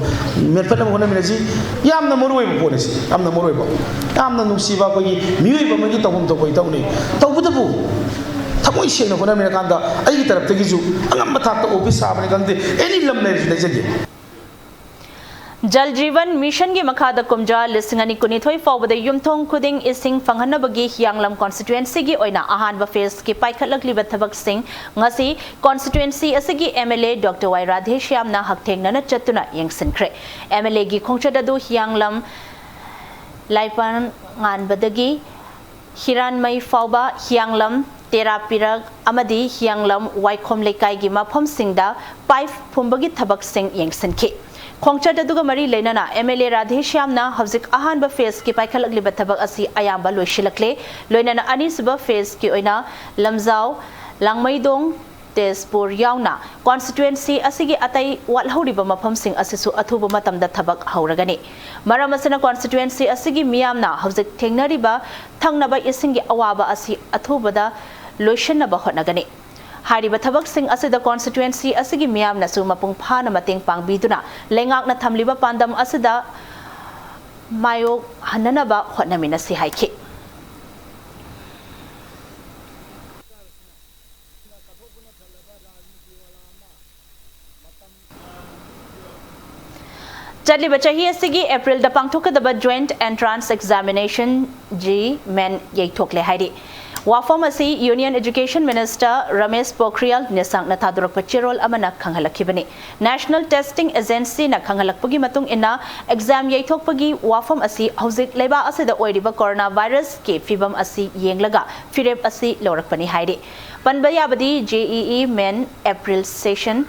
ꯃꯦꯟꯈꯠꯅꯕ ꯍꯣꯠꯅꯃꯤꯟꯅꯁꯤ꯫ ꯌꯥꯝꯅ ꯃꯔꯨ ꯑꯣꯏꯕ ꯄꯣꯠꯅꯤ ꯁꯤ, ꯌꯥꯝꯅ ꯃꯔꯨ ꯑꯣꯏꯕ, ꯌꯥꯝꯅ ꯅꯨꯡꯁꯤꯕ ꯑꯩꯈꯣꯏꯒꯤ ꯃꯤꯑꯣꯏꯕ ꯑꯃꯒꯤ ꯇꯧꯐꯝ ꯊꯣꯛꯄ ꯏꯊꯧꯅꯤ꯫ ꯇꯧꯕꯇꯕꯨ ꯊꯃꯣꯏ ꯁꯦꯡꯅ ꯍꯣꯠꯅꯃꯤꯟꯅꯀꯥꯟꯗ ꯑꯩꯒꯤ ꯇꯔꯞꯇꯒꯤꯁꯨ ꯑꯉꯝꯕ ꯊꯥꯛꯇ ꯑꯣꯐꯤꯁ ꯁꯥꯕꯅꯤ ꯈꯪꯗꯦ, ꯑꯦꯅꯤ ꯂꯝ ꯂꯩꯔꯁꯨ ꯂꯩꯖꯒꯦ꯫ ꯖꯜ ꯖꯤꯕꯟ ꯃꯤꯁꯟꯒꯤ ꯃꯈꯥꯗ ꯀꯨꯝꯖꯥ ꯂꯤꯁꯤꯡ ꯑꯅꯤ ꯀꯨꯟꯅꯤꯊꯣꯏ ꯐꯥꯎꯕꯗ ꯌꯨꯝꯊꯣꯡ ꯈꯨꯗꯤꯡ ꯏꯁꯤꯡ ꯐꯪꯍꯟꯅꯕꯒꯤ ꯍꯤꯌꯥꯡꯂꯝ ꯀꯣꯟꯁꯇꯤꯇ꯭ꯋꯦꯟꯁꯤꯒꯤ ꯑꯣꯏꯅ ꯑꯍꯥꯟꯕ ꯐꯦꯖꯀꯤ ꯄꯥꯏꯈꯠꯂꯛꯂꯤꯕ ꯊꯕꯛꯁꯤꯡ ꯉꯁꯤ ꯀꯣꯟꯁꯇꯤꯇ꯭ꯋꯦꯟꯁꯤ ꯑꯁꯤꯒꯤ ꯑꯦꯝ ꯑꯦꯜ ꯑꯦ ꯗꯣꯛꯇꯔ ꯋꯥꯏ ꯔꯥꯙꯦꯁ꯭ꯌꯥꯝꯅ ꯍꯛꯊꯦꯡꯅꯅ ꯆꯠꯇꯨꯅ ꯌꯦꯡꯁꯤꯟꯈ꯭ꯔꯦ꯫ ꯑꯦꯝ ꯑꯦꯜ ꯑꯦꯒꯤ ꯈꯣꯡꯆꯠ ꯑꯗꯨ ꯍꯤꯌꯥꯡꯂꯝ ꯂꯥꯏꯄꯥꯟ ꯉꯥꯟꯕꯗꯒꯤ ꯍꯤꯔꯥꯟꯃꯩ ꯐꯥꯎꯕ, ꯍꯤꯌꯥꯡꯂꯝ, ꯇꯦꯔꯥ ꯄꯤꯔꯛ ꯑꯃꯗꯤ ꯍꯤꯌꯥꯡꯂꯝ ꯋꯥꯏꯈꯣꯝ ꯂꯩꯀꯥꯏꯒꯤ ꯃꯐꯝꯁꯤꯡꯗ ꯄꯥꯏꯞ ꯐꯨꯝꯕꯒꯤ ꯊꯕꯛꯁꯤꯡ ꯌꯦꯡꯁꯤꯟꯈꯤ꯫ ꯈꯣꯡꯆꯠ ꯑꯗꯨꯒ ꯃꯔꯤ ꯂꯩꯅꯅ ꯑꯦꯝ ꯑꯦꯜ ꯑꯦ ꯔꯥꯙꯦꯁ꯭ꯌꯥꯝꯅ ꯍꯧꯖꯤꯛ ꯑꯍꯥꯟꯕ ꯐꯦꯖꯀꯤ ꯄꯥꯏꯈꯠꯂꯛꯂꯤꯕ ꯊꯕꯛ ꯑꯁꯤ ꯑꯌꯥꯝꯕ ꯂꯣꯏꯁꯤꯜꯂꯛꯂꯦ꯫ ꯂꯣꯏꯅꯅ ꯑꯅꯤꯁꯨꯕ ꯐꯦꯖꯀꯤ ꯑꯣꯏꯅ ꯂꯝꯖꯥꯎ, ꯂꯥꯡꯃꯩꯗꯣꯡ, ꯇꯦꯖꯄꯨꯔ ꯌꯥꯎꯅ ꯀꯣꯟꯁꯇꯤꯇ꯭ꯋꯦꯟꯁꯤ ꯑꯁꯤꯒꯤ ꯑꯇꯩ ꯋꯥꯠꯍꯧꯔꯤꯕ ꯃꯐꯝꯁꯤꯡ ꯑꯁꯤꯁꯨ ꯑꯊꯨꯕ ꯃꯇꯝꯗ ꯊꯕꯛ ꯍꯧꯔꯒꯅꯤ꯫ ꯃꯔꯝ ꯑꯁꯤꯅ ꯀꯣꯟꯁꯇꯤꯇ꯭ꯋꯦꯟꯁꯤ ꯑꯁꯤꯒꯤ ꯃꯤꯌꯥꯝꯅ ꯍꯧꯖꯤꯛ ꯊꯦꯡꯅꯔꯤꯕ ꯊꯛꯅꯕ ꯏꯁꯤꯡꯒꯤ ꯑꯋꯥꯕ ꯑꯁꯤ ꯑꯊꯨꯕꯗ ꯂꯣꯏꯁꯤꯟꯅꯕ ꯍꯣꯠꯅꯒꯅꯤ꯫ ꯍꯥꯏꯔꯤꯕ ꯊꯕꯛꯁꯤꯡ ꯑꯁꯤꯗ ꯀꯣꯟꯁꯇꯤꯇ꯭ꯋꯦꯟꯁꯤ ꯑꯁꯤꯒꯤ ꯃꯤꯌꯥꯝꯅꯁꯨ ꯃꯄꯨꯡ ꯐꯥꯅ ꯃꯇꯦꯡ ꯄꯥꯡꯕꯤꯗꯨꯅ ꯂꯩꯉꯥꯛꯅ ꯊꯝꯂꯤꯕ ꯄꯥꯟꯗꯝ ꯑꯁꯤꯗ ꯃꯥꯌꯣꯛꯍꯟꯅꯅꯕ ꯍꯣꯠꯅꯃꯤꯟꯅꯁꯤ ꯍꯥꯏꯈꯤ꯫ ꯆꯠꯂꯤꯕ ꯆꯍꯤ ꯑꯁꯤꯒꯤ ꯑꯦꯄ꯭ꯔꯤꯜꯗ ꯄꯥꯡꯊꯣꯛꯀꯗꯕ Joint Entrance Examination, ꯖꯤ ꯃꯦꯟ, ꯌꯩꯊꯣꯛꯂꯦ ꯍꯥꯏꯔꯤ꯫ ꯋꯥꯐꯝ ꯑꯁꯤ Union Education Minister ꯔꯃꯦꯁ ꯄꯣꯈ꯭ꯔꯤꯌꯥꯜ ꯅꯤꯁꯥꯡꯅ ꯊꯥꯗꯣꯔꯛꯄ ꯆꯦꯔꯣꯜ ꯑꯃꯅ ꯈꯪꯍꯜꯂꯛꯈꯤꯕꯅꯤ꯫ National Testing Agencyꯅ ꯈꯪꯍꯜꯂꯛꯄꯒꯤ ꯃꯇꯨꯡ ꯏꯟꯅ, exam ꯌꯩꯊꯣꯛꯄꯒꯤ ꯋꯥꯐꯝ ꯑꯁꯤ ꯍꯧꯖꯤꯛ ꯂꯩꯕꯥꯛ ꯑꯁꯤꯗ ꯑꯣꯏꯔꯤꯕ corona virusꯀꯤ ꯐꯤꯕꯝ ꯑꯁꯤ ꯌꯦꯡꯂꯒ ꯐꯤꯔꯦꯞ ꯑꯁꯤ ꯂꯧꯔꯛꯄꯅꯤ ꯍꯥꯏꯔꯤ꯫ ꯄꯟꯕ ꯌꯥꯕꯗꯤ, JEE Main April session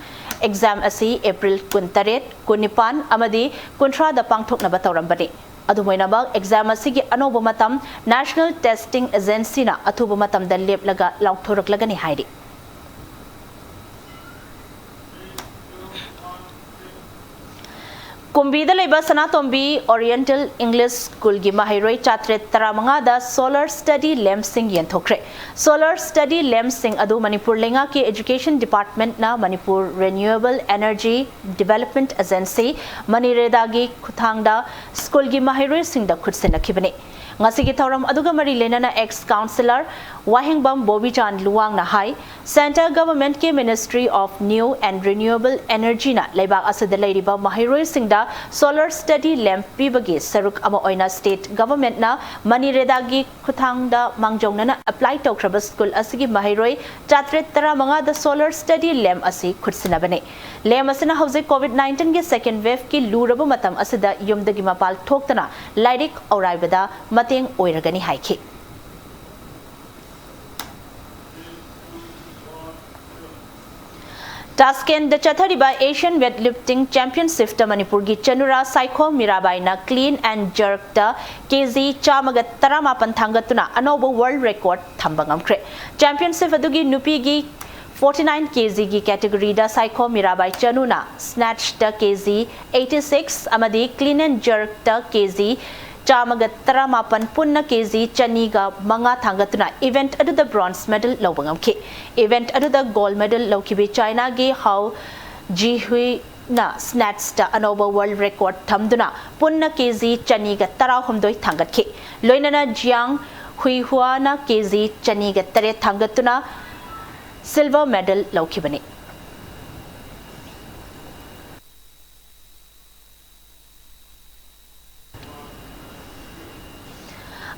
exam ꯑꯁꯤ April ꯀꯨꯟꯇꯔꯦꯠ, ꯀꯨꯟꯅꯤꯄꯥꯟ ꯑꯃꯗꯤ ꯀꯨꯟꯊ꯭ꯔꯥꯗ ꯄꯥꯡꯊꯣꯛꯅꯕ ꯇꯧꯔꯝꯕꯅꯤ꯫ ꯑꯗꯨꯝ ꯑꯣꯏꯅꯃꯛ, exam ꯑꯁꯤꯒꯤ ꯑꯅꯧꯕ ꯃꯇꯝ National Testing Agencyꯅ ꯑꯊꯨꯕ ꯃꯇꯝꯗ ꯂꯦꯞꯂꯒ ꯂꯥꯎꯊꯣꯔꯛꯂꯒꯅꯤ ꯍꯥꯏꯔꯤ꯫ ꯀꯨꯝꯕꯤꯗ ꯂꯩꯕ ꯁꯅꯥꯇꯣꯝꯕꯤ Oriental English Schoolꯒꯤ ꯃꯍꯩꯔꯣꯏ ꯆꯥꯇ꯭ꯔꯦꯠ ꯇꯔꯥꯃꯉꯥꯗ solar study lampꯁꯤꯡ ꯌꯦꯟꯊꯣꯛꯈ꯭ꯔꯦ꯫ Solar study lampꯁꯤꯡ ꯑꯗꯨ ꯃꯅꯤꯄꯨꯔ ꯂꯩꯉꯥꯛꯀꯤ Education Departmentꯅ Manipur Renewable Energy Development Agency, ꯃꯅꯤꯔꯦꯗꯥꯒꯤ ꯈꯨꯠꯊꯥꯡꯗ schoolꯒꯤ ꯃꯍꯩꯔꯣꯏꯁꯤꯡꯗ ꯈꯨꯠꯁꯤꯟꯅꯈꯤꯕꯅꯤ꯫ ꯉꯁꯤꯒꯤ ꯊꯧꯔꯝ ꯑꯗꯨꯒ ꯃꯔꯤ ꯂꯩꯅꯅ ex councillor Wahengbam ꯕꯣꯕꯤꯆꯥꯟ ꯂꯨꯋꯥꯡꯅ high, Centre Governmentꯀꯤ Ministry of New and Renewable Energyꯅ ꯂꯩꯕꯥꯛ ꯑꯁꯤꯗ ꯂꯩꯔꯤꯕ ꯃꯍꯩꯔꯣꯏꯁꯤꯡꯗ solar study lamp ꯄꯤꯕꯒꯤ ꯁꯔꯨꯛ ꯑꯃ ꯑꯣꯏꯅ state governmentꯅ ꯃꯅꯤꯔꯦꯗꯥꯒꯤ ꯈꯨꯠꯊꯥꯡꯗ ꯃꯥꯡꯖꯧꯅꯅ apply ꯇꯧꯈ꯭ꯔꯕ school ꯑꯁꯤꯒꯤ ꯃꯍꯩꯔꯣꯏ ꯆꯥꯇ꯭ꯔꯦꯠ ꯇꯔꯥꯃꯉꯥꯗ solar study lamp ꯑꯁꯤ ꯈꯨꯠꯁꯤꯟꯅꯕꯅꯤ꯫ Lamp ꯑꯁꯤꯅ ꯍꯧꯖꯤꯛ COVID nineteenꯒꯤ second waveꯀꯤ ꯂꯨꯔꯕ ꯃꯇꯝ ꯑꯁꯤꯗ ꯌꯨꯝꯗꯒꯤ ꯃꯄꯥꯜ ꯊꯣꯛꯇꯅ ꯂꯥꯏꯔꯤꯛ ꯑꯧꯔꯥꯏꯕꯗ ꯃꯇꯦꯡ ꯑꯣꯏꯔꯒꯅꯤ ꯍꯥꯏꯈꯤ꯫ ꯇꯥꯁꯀꯦꯟꯗ ꯆꯠꯊꯔꯤꯕ Asian Weightlifting Championshipꯇ ꯃꯅꯤꯄꯨꯔꯒꯤ ꯆꯅꯨꯔꯥ ꯁꯥꯏꯈꯣꯝ ꯃꯤꯔꯥꯕꯥꯏꯅ clean and jerkꯇ KG ꯆꯥꯝꯃꯒ ꯇꯔꯥꯃꯥꯄꯟ ꯊꯥꯡꯒꯠꯇꯨꯅ ꯑꯅꯧꯕ world record ꯊꯝꯕ ꯉꯝꯈ꯭ꯔꯦ꯫ Championship ꯑꯗꯨꯒꯤ ꯅꯨꯄꯤꯒꯤ forty nine KGꯒꯤ categoryꯗ Saikhom Mirabai ꯆꯅꯨꯅ snatchꯇ KG eighty six ꯑꯃꯗꯤ clean and jerkꯇ KG ꯆꯥꯝꯃꯒ ꯇꯔꯥꯃꯥꯄꯟ, ꯄꯨꯟꯅ KG ꯆꯅꯤꯒ ꯃꯉꯥ ꯊꯥꯡꯒꯠꯇꯨꯅ event ꯑꯗꯨꯗ bronze medal ꯂꯧꯕ ꯉꯝꯈꯤ꯫ Event ꯑꯗꯨꯗ gold medal ꯂꯧꯈꯤꯕꯤ ꯆꯥꯏꯅꯥꯒꯤ ꯍꯥꯎ ꯖꯤꯍꯨꯏꯅ snatchꯇ ꯑꯅꯧꯕ world record ꯊꯝꯗꯨꯅ ꯄꯨꯟꯅ KG ꯆꯅꯤꯒ ꯇꯔꯥꯍꯨꯝꯗꯣꯏ ꯊꯥꯡꯒꯠꯈꯤ꯫ ꯂꯣꯏꯅꯅ ꯖꯤꯌꯥꯡ ꯍꯨꯏꯍꯨꯑꯥꯅ KG ꯆꯅꯤꯒ ꯇꯔꯦꯠ ꯊꯥꯡꯒꯠꯇꯨꯅ silver medal ꯂꯧꯈꯤꯕꯅꯤ꯫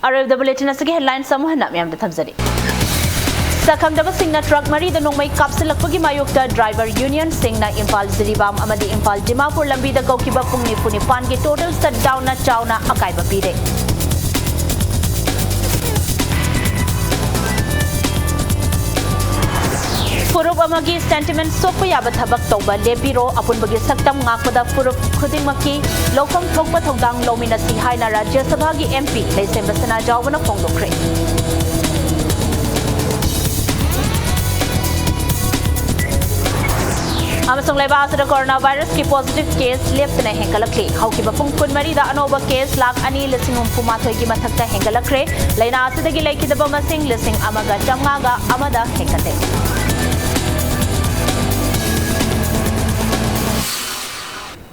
ꯑꯔꯣꯏꯕꯗ ꯕꯨꯂꯦꯇꯤꯟ ꯑꯁꯤꯒꯤ ꯍꯦꯗꯂꯥꯏꯟꯁ ꯑꯃꯨꯛ ꯍꯟꯅ ꯃꯌꯥꯝꯗ ꯊꯝꯖꯔꯤ꯫ ꯁꯛꯈꯪꯗꯕꯁꯤꯡꯅ ꯇ꯭ꯔꯛ ꯃꯔꯤꯗ ꯅꯣꯡꯃꯩ ꯀꯥꯞꯁꯤꯜꯂꯛꯄꯒꯤ ꯃꯥꯌꯣꯛꯇ ꯗ꯭ꯔꯥꯏꯚꯔ ꯌꯨꯅꯤꯌꯟꯁꯤꯡꯅ ꯏꯝꯐꯥꯜ ꯖꯤꯔꯤꯕꯥꯝ ꯑꯃꯗꯤ ꯏꯝꯐꯥꯜ ꯗꯤꯃꯥꯄꯨꯔ ꯂꯝꯕꯤꯗ ꯀꯧꯈꯤꯕ ꯄꯨꯡ ꯅꯤꯐꯨ ꯅꯤꯄꯥꯟꯒꯤ ꯇꯣꯇꯦꯜ ꯁꯠꯗꯥꯎꯟꯅ ꯆꯥꯎꯅ ꯑꯀꯥꯏꯕ ꯄꯤꯔꯦ꯫ ꯐꯨꯔꯨꯞ ꯑꯃꯒꯤ ꯁꯦꯟꯇꯤꯃꯦꯟ ꯁꯣꯛꯄ ꯌꯥꯕ ꯊꯕꯛ ꯇꯧꯕ ꯂꯦꯞꯄꯤꯔꯣ, ꯑꯄꯨꯟꯕꯒꯤ ꯁꯛꯇꯝ ꯉꯥꯛꯄꯗ ꯐꯨꯔꯨꯞ ꯈꯨꯗꯤꯡꯃꯛꯀꯤ ꯂꯧꯐꯝ ꯊꯣꯛꯄ ꯊꯧꯗꯥꯡ ꯂꯧꯃꯤꯟꯅꯁꯤ ꯍꯥꯏꯅ ꯔꯥꯖ꯭ꯌ ꯁꯚꯥꯒꯤ ꯑꯦꯝ ꯄꯤ ꯂꯩꯁꯦꯝꯕ ꯁꯅꯥꯖꯥꯎꯕꯅ ꯐꯣꯡꯗꯣꯛꯈ꯭ꯔꯦ꯫ ꯑꯃꯁꯨꯡ ꯂꯩꯕꯥꯛ ꯑꯁꯤꯗ ꯀꯣꯔꯣꯅꯥ ꯚꯥꯏꯔꯁꯀꯤ ꯄꯣꯖꯤꯇꯤꯚ ꯀꯦꯁ ꯂꯦꯞꯇꯅ ꯍꯦꯟꯒꯠꯂꯛꯂꯤ꯫ ꯍꯧꯈꯤꯕ ꯄꯨꯡ ꯀꯨꯟꯃꯔꯤꯗ ꯑꯅꯧꯕ ꯀꯦꯁ ꯂꯥꯈ ꯑꯅꯤ ꯂꯤꯁꯤꯡ ꯍꯨꯝꯐꯨ ꯃꯥꯊꯣꯏꯒꯤ ꯃꯊꯛꯇ ꯍꯦꯟꯒꯠꯂꯛꯈ꯭ꯔꯦ꯫ ꯂꯥꯏꯅꯥ ꯑꯁꯤꯗꯒꯤ ꯂꯩꯈꯤꯗꯕ ꯃꯁꯤꯡ ꯂꯤꯁꯤꯡ ꯑꯃꯒ ꯆꯥꯝꯃꯉꯥꯒ ꯑꯃꯗ ꯍꯦꯟꯒꯠꯂꯦ꯫